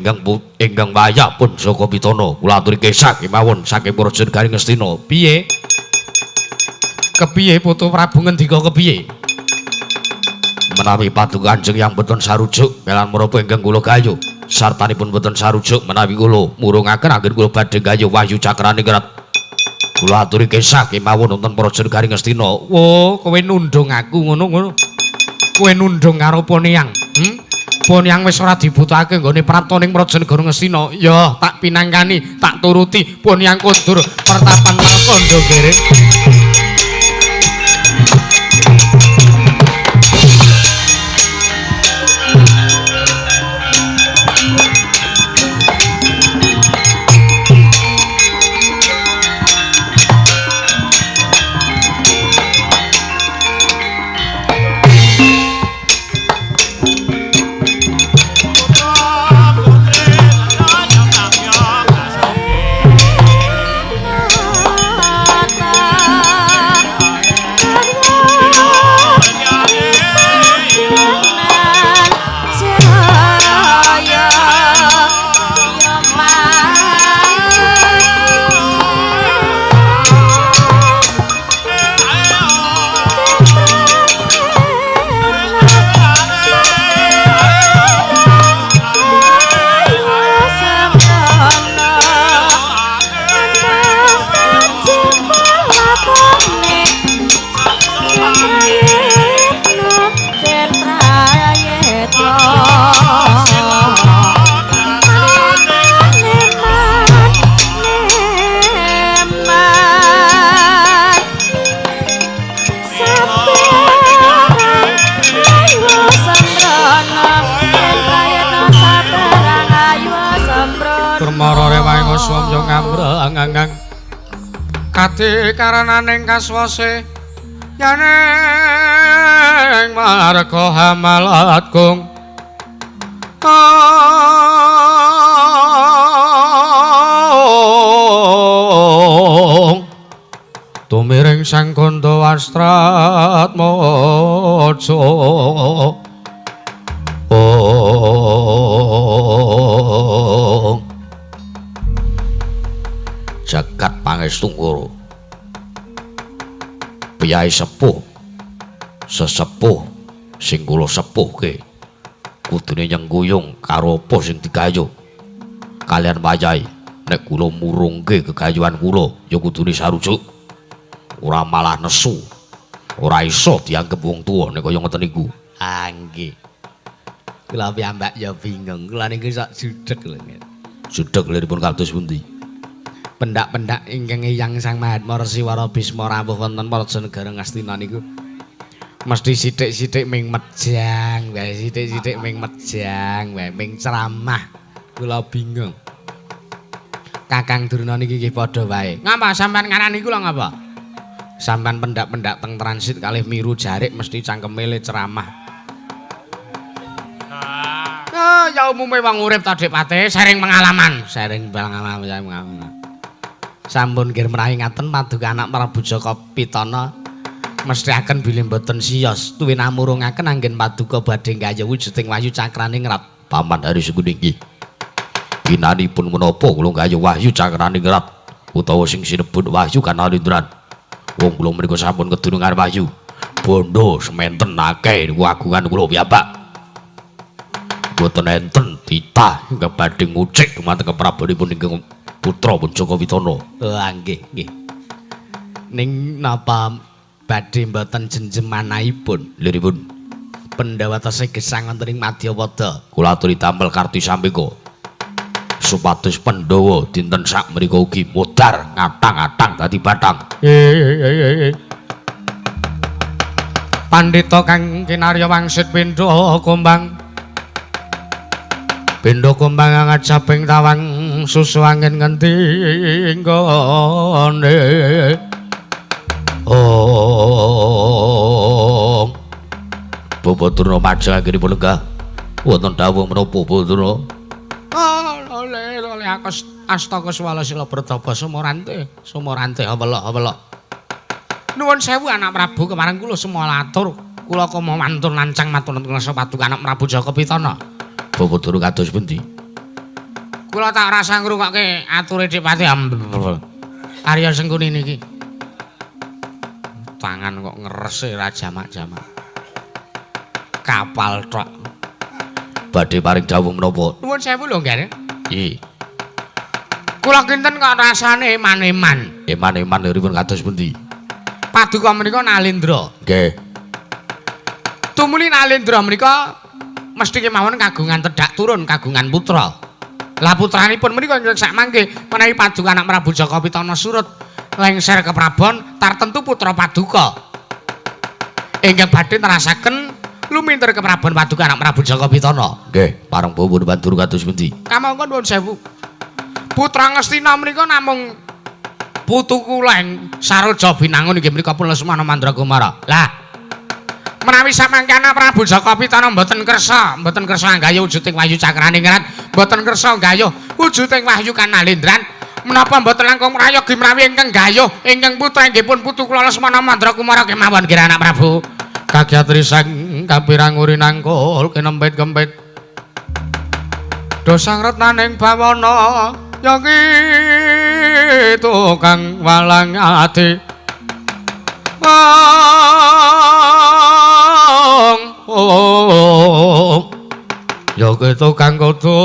ingkang wayah pun Jaka Pitana kula aturi kesah kemawon saking Praja Negara Ngastina. Piye? Kepiye Putu Prabu ngendika kepiye? Menawi paduka Kanjeng Hyang mboten sarujuk kelan menapa ingkang kula gayuh sartanipun mboten sarujuk menawi kula murungaken anggen kula badhe gayuh Wahyu Cakraningrat. Kula aturi kesah kemawon wonten Praja Negara Ngastina. Wo, kowe nundung aku ngono-ngono. Kowe nundung karo Poniyang. Poniyang wis ora dibutuhake nggone prapta ning Praja Negara Ngastina. Ya, tak pinangkani, tak turuti. Poniyang kondur pertapan Markanda Gere. Kadi karananing kaswase yaning marga hamalat kung tumiring sang Kanda Wastratmaja. Jagat Pangestu Piyai sepuh sesepuh sing kula sepuhke kudune nyengguyung karo apa sing digayuh kalian wayahe nek kula murungke gegayuhan kula ya kudune sarujuk ora malah nesu ora iso dianggep wong tuwa nek kaya ngoten niku. Ah nggih, kula piyambak ya bingung, kula niku sok judeg lho. Judeg liripun kados pundi? Pendak-pendak ingkang Eyang Sang Mahatma Resi Wara Bisma rawuh wonten Praja Negara Ngastina niku mesti sithik-sithik ming mejang wae, sithik-sithik ming mejang wae, ming ceramah. Kula bingung. Kakang Durna niki nggih padha wae. Ngapa sampean ngarani kula ngapa? Sampean pendak-pendak teng transit kalih miru jarik mesti cangkeme le ceramah. Ah, ya umume wong urip ta Dik Pate, sharing pengalaman, sharing pengalaman, sharing pengalaman. Sampun nggih menawi ngaten paduka anak Prabu Jaka Pitana mesthikaken bilih mboten siyos tuwin amurungaken anggen paduka badhe nggayuh wujuding Wahyu Cakraningrat. Paman Hari Sengkuni nggih. Ginanipun menapa kula nggayuh Wahyu Cakraningrat utawa sing sinebut Wahyu Kanalindran. Wong kula menika sampun kedunungan wahyu. Bondo sementen akeh niku agungan kula piyambak. Mboten enten titah ingkang badhe ngucik dumateng keprabonipun ingkang putra pun Jaka Pitana. Oh nggih nggih. Ning napa badhe mboten jenjemanahipun? Liripun Pandhawa tesih gesang wonten ing Madyapada. Kula aturi damel karti sambeka supados Pandhawa dinten sak mriku ugi modar ngatang-atang dadi bathang. Pandhita kang kinarya wangsit pindha kumbang. Pindha kumbang ngajaping tawang susu angin ngendi nggone. Oh. Bapak Durna majeng anggenipun lenggah. Wonten dawuh menapa Bapak Durna? Oh, lole lole Astaka swala sila bretaba sumorante, sumorante awela awela. Nuwun sewu anak Prabu kemarang kula semua atur. Kula koma wantun lancang matur ngrasa paduka anak Prabu Jaka Pitana. Bapak Duru kados pundi? Kula tak rasa ngrungokke ature Dipati Arya Sengkuni niki. Tangan kok ngerese ra jamak-jamak. Kapal tok. Badhe paring dawuh menapa? Nuwun sewu lho, Nggih. Nggih. Kula kinten kok rasane eman-eman. Eman-eman liripun kados pundi? Paduka menika Nalendra. Nggih. Tumuli Nalendra menika mesti kemawon kagungan tedhak turun kagungan putra. Lah putranipun menika ingkang sak mangke menawi paduka anak Prabu Jaka Pitana surut lengser ke Prabon tartentu putra paduka. Ingkang badhe nerasaken lumintir ke Prabon paduka anak Prabu Jaka Pitana. Nggih, pareng pun bantur kados pundi? Kamangka nuwun sewu. Putra Ngastina menika namung putu kula Saroja Binangun inggih menika pun Lesmana Mandragumara. Lah menawi samangke anak Prabu Jaka Pitana mboten kersa nggayuh wujuding wahyu cakraningrat, mboten kersa nggayuh wujuding wahyu kanalendran, menapa mboten langkung prayogi menawi ingkang nggayuh ingkang putra inggih pun putu kula Lesmana Mandrakumara kemawon nggih anak Prabu. Kagiat risang kapirang uri nangkul kinempit-kempit. Dosang retnaning bawana ya ki tukang walang ati. Ong ya ki tukang kudu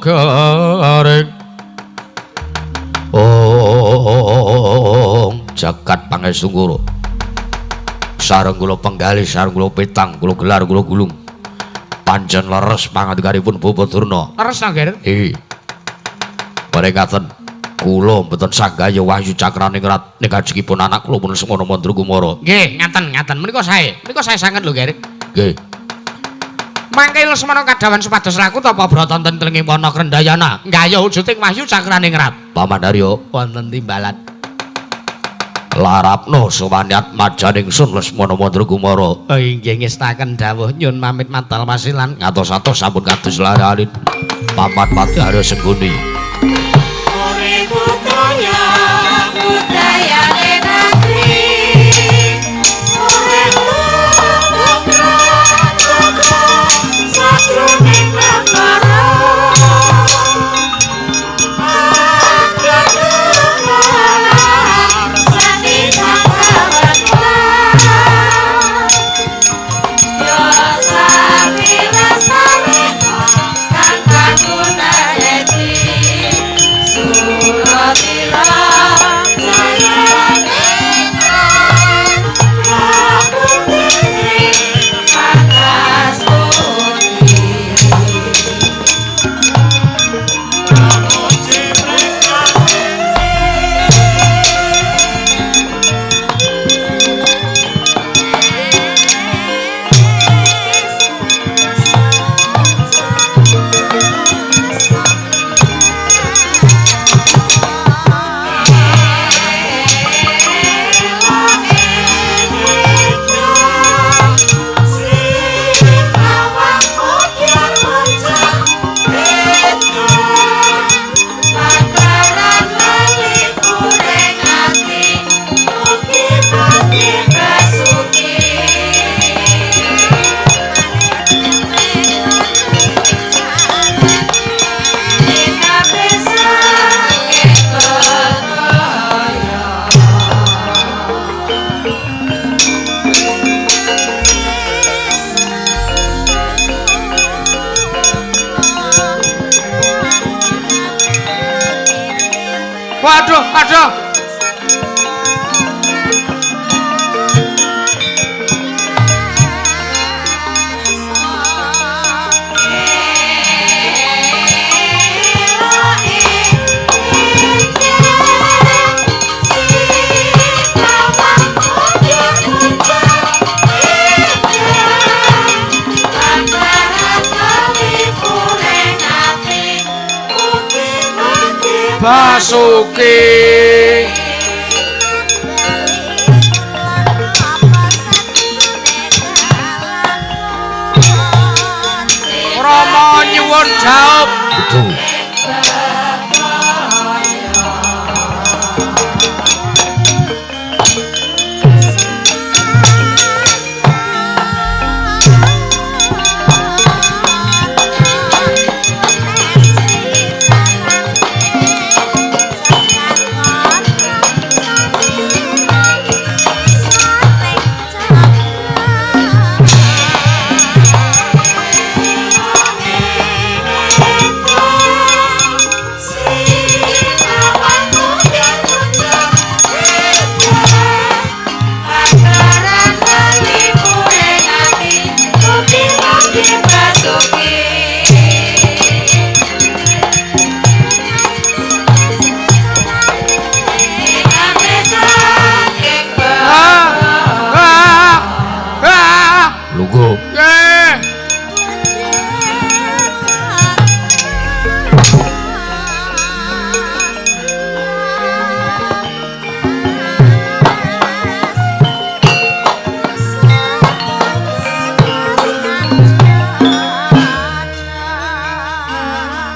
garing. Ong jagat pangestu kula. Sareng kula penggalih, sareng kula petang, kula gelar, kula gulung. Pancen leres pangandikanipun Bapak Durna. Leres ta, Nggih? Nggih. Paringaten kula mboten sanggaya wahyu cakraningrat ning kajengipun anak kula pun Lesmana Mandrakumara. Nggih, ngaten, ngaten. Menika sae. Menika sae sanget lho, Nggih. Nggih. Mangke Lesmana kadhawan supados laku tapa brata wonten tlenging wana Krendayana nggayuh wujuding wahyu cakraningrat. Paman Arya wonten timbalan. Larapno sowanyat majaning sun Lesmana Mandrakumara. Oh inggih ngestaken dawuh nyun pamit matal wasilan ngatos-atos sampun kados laranin Paman Pati Arya Sengkuni. Waduh, waduh. Basuki. Rama nyuwun jawab. Kudu.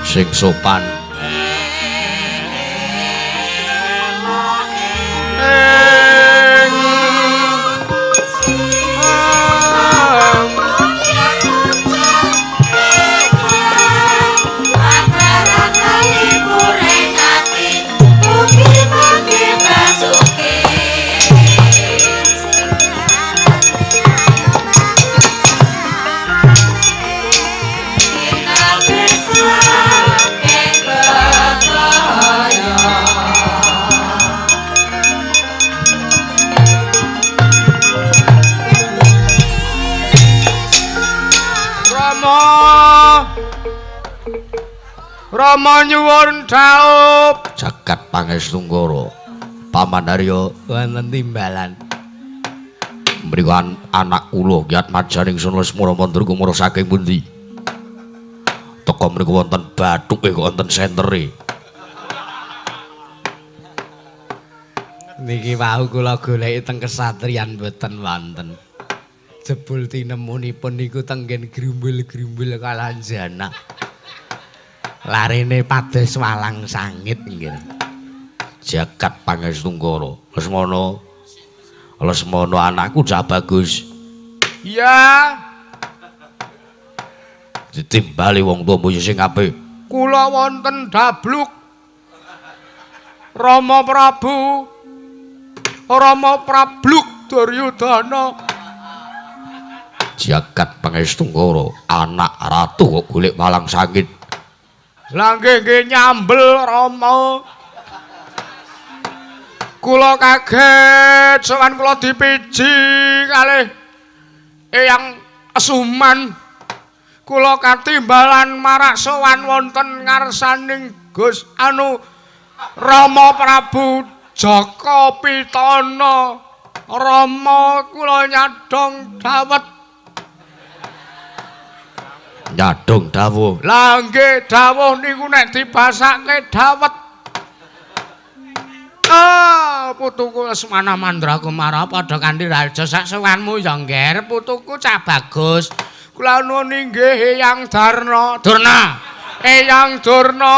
Sing sopan. Rama nyuwun dhaup jagat pangestu-ngara Paman Haryo wonten timbalan. Mriku anak kula Ki Atmajaning Sun Lesmana Mandra kumara saking pundi? Teka mriku wonten bathuke kok wonten sentere. Niki wau kula goleki teng kesatriyan mboten wonten. Jebul tinemunipun niku teng nggen grumbul-grumbul kalanjana. Larene pados walang sangit nggih. Jagat pangestu-ngara Lesmana. Lesmana anakku cah bagus. Iya. Ditimbali wong tuwa sing apik. Kula wonten dabluk Rama Prabu. Rama Prabluk Duryudana. Jagat pangestu-ngara anak ratu kok golek walang sangit. Lah nggih nggih nyambel Rama. Kula kaget sowan kula dipiji kalih Eyang Suman. Kula katimbalan marak sowan wonten ngarsaning Gus anu Rama Prabu Jaka Pitana. Rama kula nyadong dawet. Nyadong dawuh. Lah nggih dawuh niku nek dibasake dawet. Ah, putuku Lesmana Mandra Kumara padha kanthi raja sak sowanmu ya ngger putuku cah bagus. Kula nuwun inggih Eyang Darna. Durna. Eyang Durna.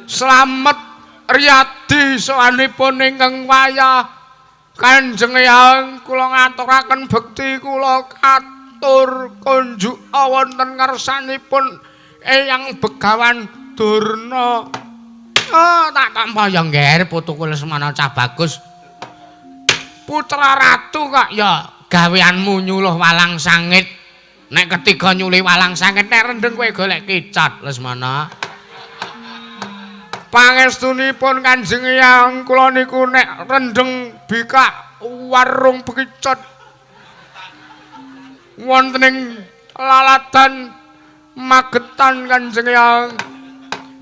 Slamet riyadi sowanipun ingkang wayah. Kanjeng Eyang kula ngaturaken bekti kula katur kunjuk wonten ngarsanipun Eyang Begawan Durna. Oh, tak tampa ya ngger putuku Lesmana cah bagus. Putra ratu kok ya gaweanmu nyuluh walang sangit. Nek ketiga nyulih walang sangit nek rendeng kowe golek kicat Lesmana. Pangestunipun Kanjeng Eyang kula niku nek rendeng bikak warung bekicot wonten ing laladan Magetan Kanjeng Eyang.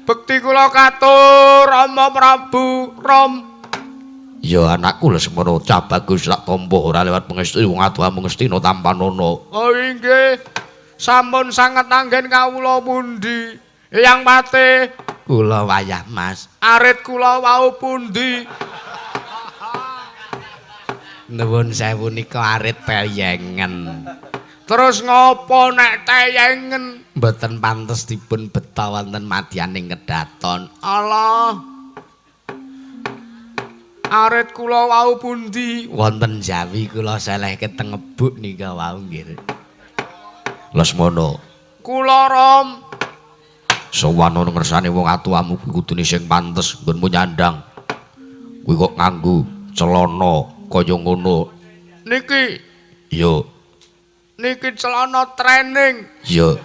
Bekti kula katur Rama Prabu Ram. Ya anakku Lesmana cah bagus lak tampa ora lewat pangestu wong adoh Ngastina tampanana. Oh inggih. Sampun sanget anggen kawula pundi? Eyang Patih. Kula wayah Mas. Arit kula wau pundi? Nuwun sewu nika arit peyengen. Terus ngopo nek teyengen? Mboten pantes dipun beta wonten madyaning kedaton. Allah. Arit kula wau pundi? Wonten Jawi kula selehke teng ngebuk nika wau nggih. Lesmana. Kula Rom. Sowan ana ngersane wong atuwamu kuwi kudune sing pantes nggonmu nyandang. Kuwi kok nganggo celana kaya ngono. Niki. Iya. Niki celana training. Iya.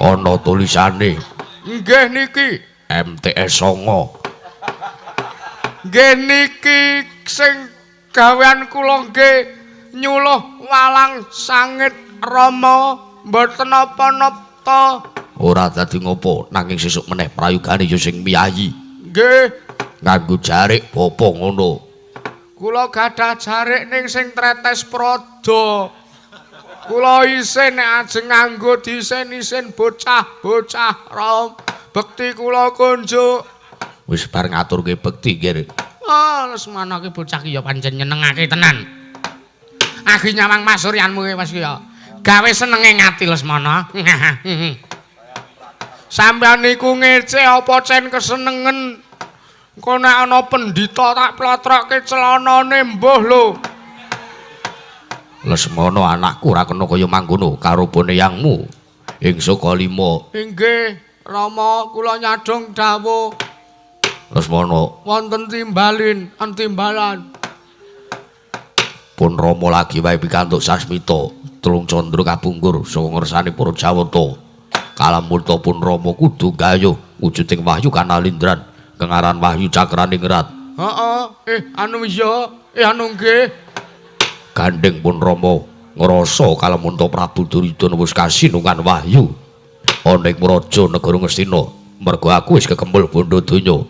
Ana tulisane. Nggih niki. MTS 9. Nggih niki sing gawean kula nggih nyuluh walang sangit Rama mboten napa-napa. Ora dadi ngopo nanging sesuk meneh prayogane ya sing miyayi. Nggih. Nganggo jarik bapa ngono. Kula gadah jarik ning sing tretes prada. Kula isin nek ajeng nganggo disen-isen bocah-bocah Rom. Bekti kula kunjuk. Wis bar ngaturke bekti nggih. Ah, Lesmana ki bocah ki ya pancen nyenengake tenan. Agi nyawang pasuryanmu ki Mas ki ya. Gawe senenge ngati Lesmana. Sampeyan niku ngece apa cen kesenengen? Engko nek ana pendhita tak plotrokke celanane mbuh lho. Lesmana anakku ora kena kaya mangkono karo boneyangmu ing Sukalima. Inggih, Rama kula nyadhong dawuh. Lesmana wonten timbalin, antimbalan. Pun Rama lagi wae pikantuk sasmita telung candra kapungkur saka ngersane para Jawata. Kalamurta pun Rama kudu gayuh wujuding wahyu kanalindran kengaran wahyu cakraningrat. Heeh, anu iya, anu nggih. Gandeng pun Rama ngrasa kalamunta Prabu Duryudana wis kasinungan wahyu ana ing praja negara Ngastina. Mergo aku wis kekempul bondo donya.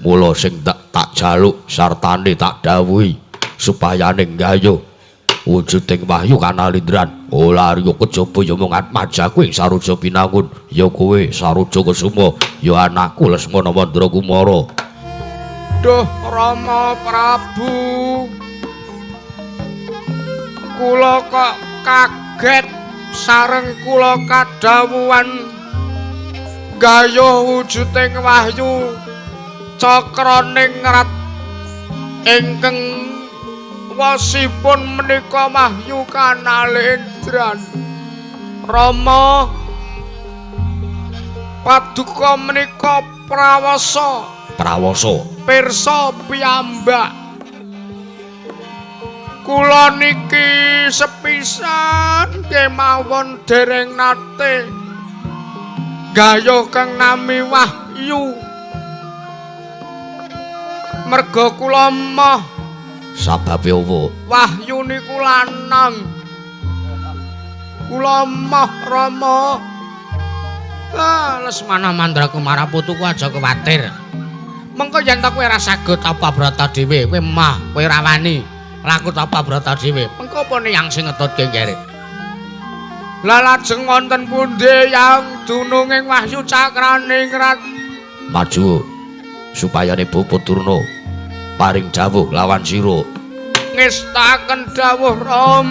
Mula sing tak jaluk sartane tak dawuhi supayane nggayuh wujuding wahyu kanalindran. Ora arya kejaba ya mung atmajaku ing Saroja Binangun, ya kowe Saroja Kesuma, ya anakku Lesmana Mandrakumara. Duh Rama Prabu, kula kok kaget sareng kula kadhawuhan gayuh wujuding wahyu cakraningrat ingkang wasipun menika wahyu kanalendran. Rama paduka menika prawasa. Prawasa pirsa piyambak. Kula niki sepisan kemawon dereng nate gayuh kang nami wahyu. Merga kula moh. Sababe opo? Wahyu niku lanang. Kula moh Rama. Ah, Lesmana Mandrakumara putuku aja kuwatir. Mengko yen ta kowe ora saged tapa brata dhewe, kowe moh, kowe ora wani laku tapa brata dhewe. Mengko apa yang sing ngetutke nggere? Lah lajeng wonten pundi yang dununging wahyu cakraningrat? Maju supayane Bapa Durna paring dawuh lawan sira. Ngestaken dawuh Rom.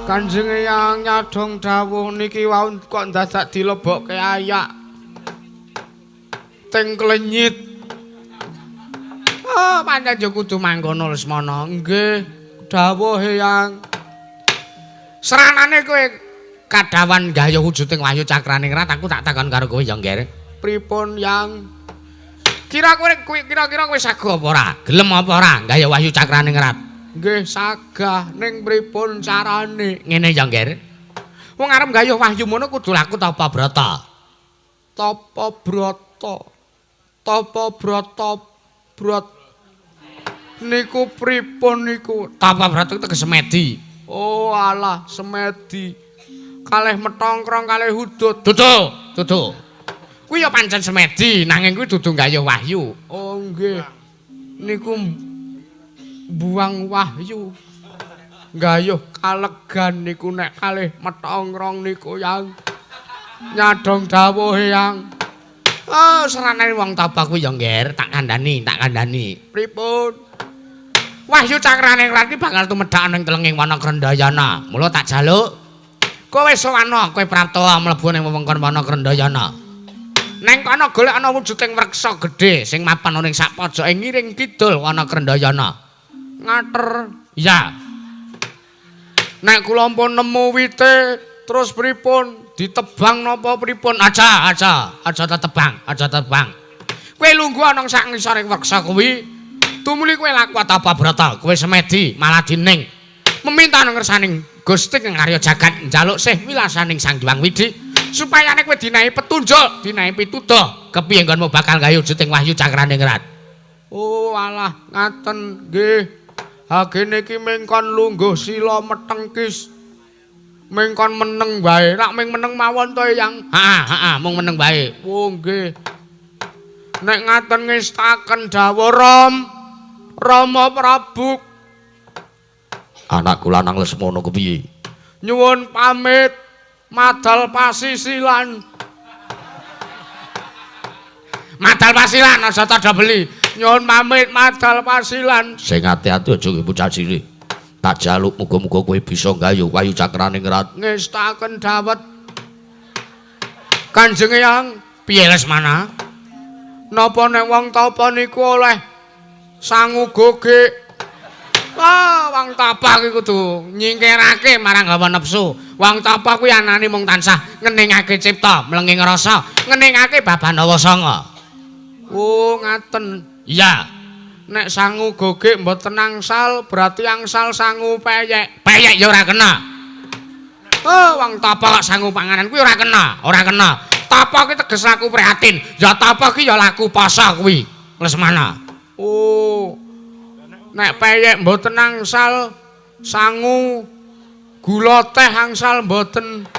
Kanjeng Eyang nyadong dawuh niki wau kok dadak dilebokke ayak teng klenyit. Ah, pancen yo kudu mangkono Lesmana. Nggih, dawuh Eyang. Seranane kowe kadhawan gayuh wujuding wahyu cakraningrat aku tak takon karo kowe ya, Ngger. Pripun, Yang? Kira-kira kowe sago apa ora? Gelem apa ora gayuh Wahyu Cakraningrat? Nggih sagah, ning pripun carane? Ngene ya, Ngger. Wong arep gayuh wahyu mono kudu laku tapa brata. Tapa brata. Tapa brata brot. Niku pripun niku? Tapa brata teges semedi. Oh alah, semedi. Kalih metongkrong kalih hudud. Dudu, dudu. Kuwi ya pancen semedi, nanging kuwi dudu gayuh wahyu. Oh nggih. Niku buang wahyu. Gayuh kalegan niku nek kalih metongkrong niku yang nyadong dawuhe yang. Oh, serane wong tapa kuwi ya, Ngger, tak kandhani, tak kandhani. Pripun? Wahyu Cakraningrat iki bakal tumedhak ning telenging Wana Krendayana. Mula tak jaluk kowe sowana, kowe prapta mlebu ning wewengkon Wana Krendayana. Neng kono golek ana wujuding wreksa gedhe sing mapan ana ing sak pojoke ngiring kidul Wana Krendayana. Ngater. Ya. Nek kula pun nemu wite terus pripun? Ditebang napa pripun? Aja, aja, aja tetebang, aja tetebang. Kowe lungguh ana sak ngisore wreksa kuwi, tumuli kowe laku tapa brata, kowe semedi malah dining. Meminta nang ngersaning Gusti kang karya jagat njaluk sih wilasaning Sang Hyang Widhi supaya nek kowe dinahi petunjuk, dinahi pituduh, kepiye nggonmu bakal gawe wujuting Wahyu Cakraningrat. Oh alah, ngaten nggih. Hagene iki mengkon lungguh sila metengkis. Mengkon meneng wae. Rak meng meneng mawon to, Yang? Heeh, heeh, mung meneng wae. Oh nggih. Nek ngaten ngestaken dawuh Ram, Rama Prabu. Anakku lanang Lesmana kepiye? Nyuwun pamit madal pasisilan. Madal pasilan aja tada beli. Nyuwun pamit madal pasilan. Sing ati-ati aja nggih bocah cilik. Tak jaluk muga-muga kowe bisa gayuh Wahyu Cakraningrat. Ngestaken dawet. Kanjeng Eyang, piye Lesmana? Napa nek wong tapa niku oleh sangu gogek? Wah, wong tapa iki kudu nyingkirake marang hawa nepsu. Wong tapa kuwi anane mung tansah ngeningake cipta, mlenging rasa, ngeningake baban hawa sanga. Oh, ngaten. Iya. Nek sangu gogek mboten angsal, berarti angsal sangu peyek. Peyek ya ora kena. Oh, wong tapa kok sangu panganan kuwi ora kena, ora kena. Tapa ki teges laku prihatin. Ya tapa ki ya laku pasa kuwi, Lesmana. Oh. Nek peyek mboten angsal sangu gula teh angsal mboten.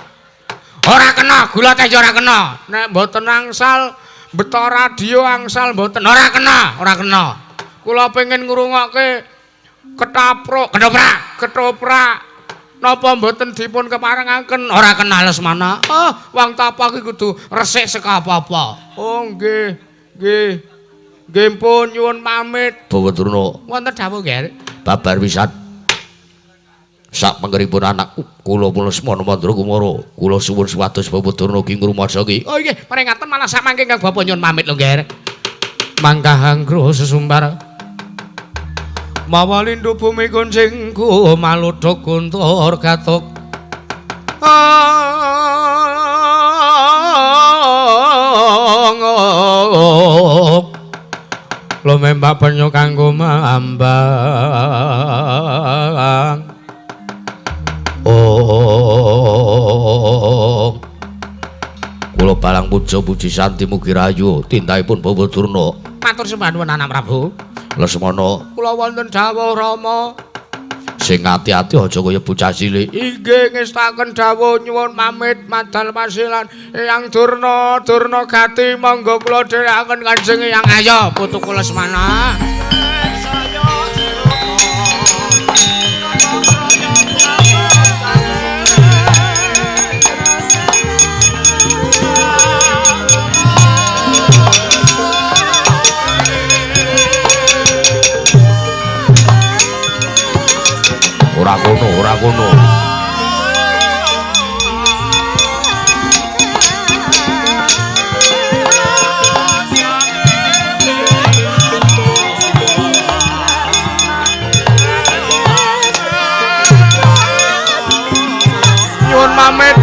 Ora kena, gula teh ya ora kena. Nek mboten angsal beto radio angsal mboten. Ora kena, ora kena. Kula pengen ngrungokke ketapruk, ketoprak, ketoprak. Napa mboten dipun keparengaken? Ora kena Lesmana. Oh, wong tapa ki kudu resik saka apa-apa. Oh, nggih, nggih. Nggih pun nyuwun pamit. Bawa Durna. Wonten dawuh, Ger. Babar wisan. Sak panggeripun anakku kula Lesmana Mandra Kumara, kula suwun supados Bapak Durna ki ngrumaja ki. Oh nggih, paringaten malah sak mangke Kang Bapak nyuwun pamit lho, Ger. Mangkah anggrus sesumbar. Mawa lindu bumi kuncingku maluduk guntur gatuk. Lumembak penyu kanggo mambang. Oh, kula balang puja puji santi mugi rahayu tindakipun Bapak Durna. Matur sembah nuwun anak Prabu. Lesmana, kula wonten dawuh Rama. Sing ati-ati aja kaya bocah cilik. Inggih ngestaken dawuh nyuwun pamit madal pasilan. Eyang Durna, Durna gati monggo kula dherekaken Kanjeng Eyang. Ayo putuku Lesmana. Ora kono, ora kono. Nyuwun pamit.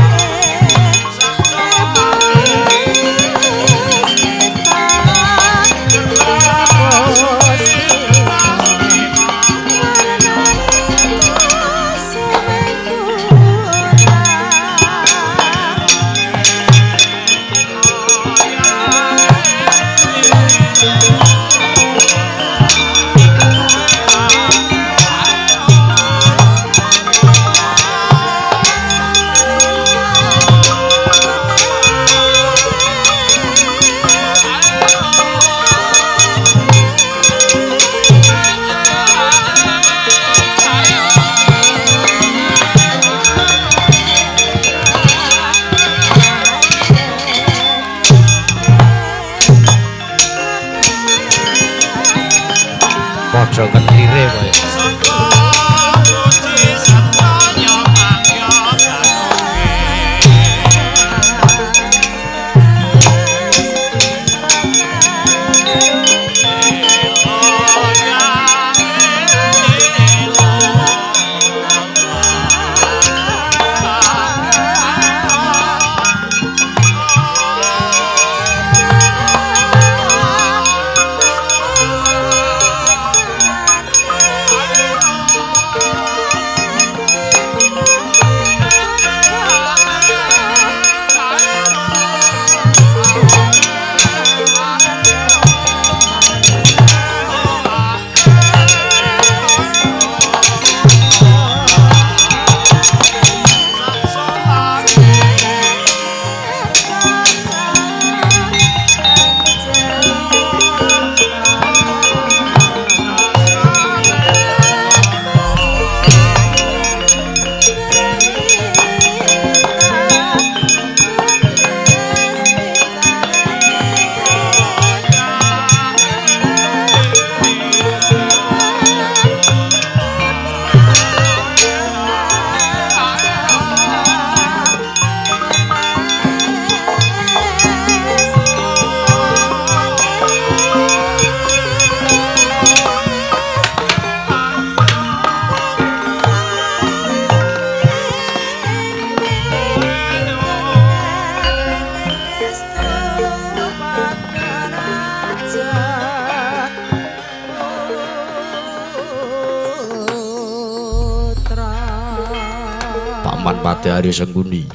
Paman Patih Arya Sengkuni.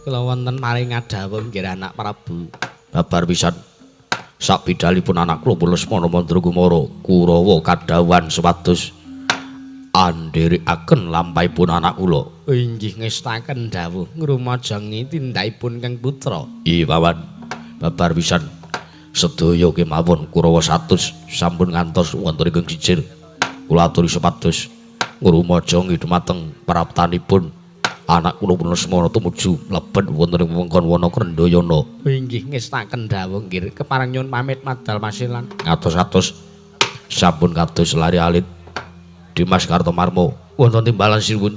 Kula wonten maring ngadhawuh nggih anak Prabu. Babar pisan. Sakbidalipun anak kula Lesmana Mandrakumara Kurawa kadhawuhan supados andherekaken lampahipun anak kula. Inggih ngestaken dawuh ngrumajangi tindakipun Kang Putra. Iya Paman. Babar pisan. Sedaya kemawon Kurawa 100 sampun ngantos wonten ing sijir. Kula aturi supados ngrumajangi dumateng praptanipun anak kula Lesmana tumuju mlebet wonten ing wewengkon Wana Krendhayana. Inggih ngestaken dawuh nggih kepareng nyuwun pamit madal masilan. Ngatos-atos sampun kados lari alit Dimas Kartomarmo wonten timbalan sinuwun.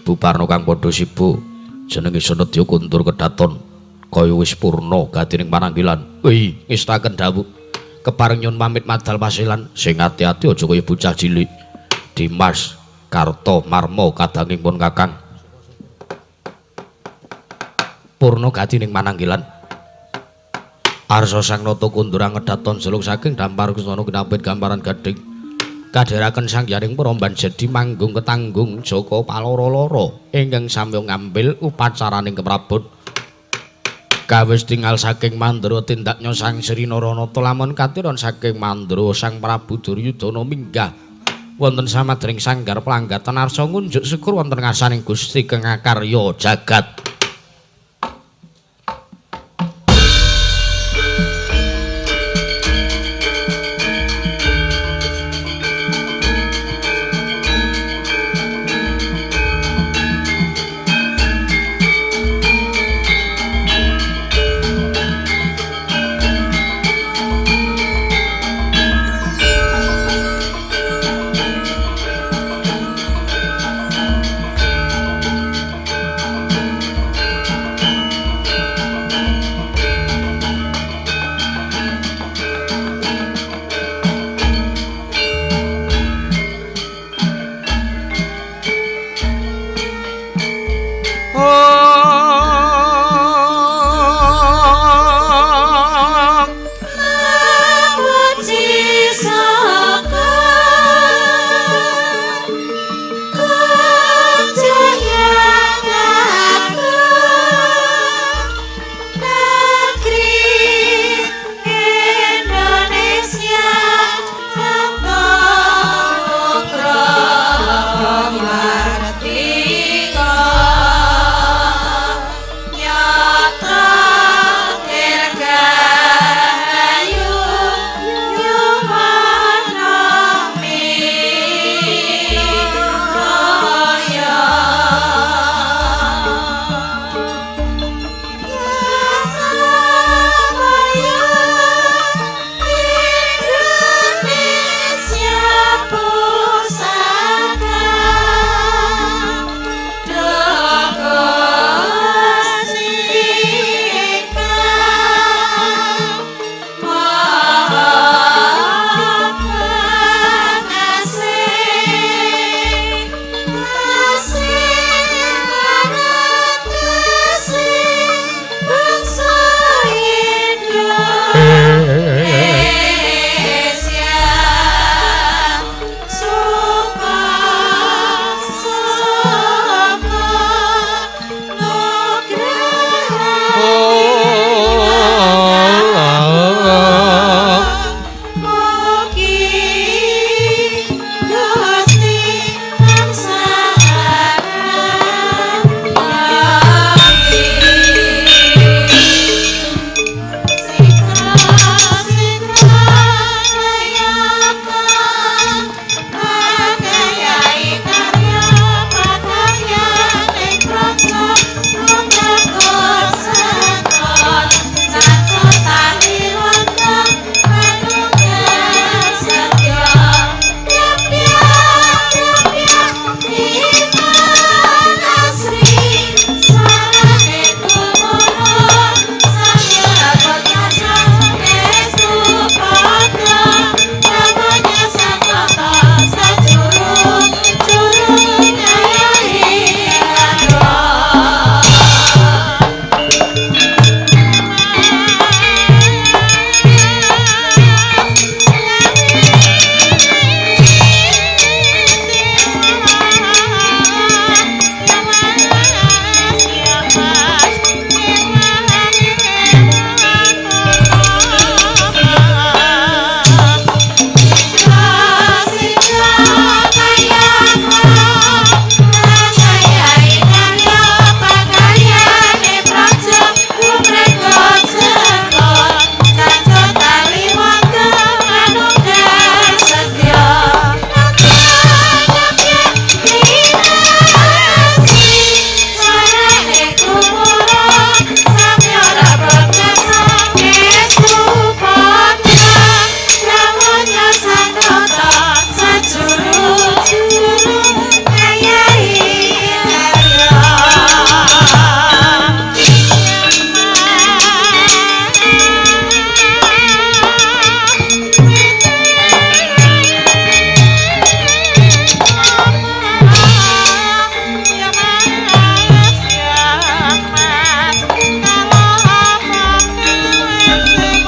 Buparno kang padha sibuk jenenge Sanadya kundur kedaton kaya wis purna gatining pananggilan. Wih, ngestaken dawuh kepareng nyuwun pamit madal pasilan. Sing ati-ati aja kaya bocah cilik. Dimas Kartomarmo kadanging pun Kakang purna gatining pananggilan. Arsa Sang Nata kundur angedaton jelung saking dampar kusana kinapit gamparan gading. Kadheraken Sang Hyang Pramban jadi manggung ketanggung Jaka paloro-loro ingkang samya ngambil upacaraning keprabon. Kawis tingal saking Mandra tindaknya Sang Sri Naranata lamun katiron saking Mandra Sang Prabu Duryudana minggah wonten samadring sanggar planggatan arsa ngunjuk syukur wonten ngasaning Gusti kang akarya jagat. Sing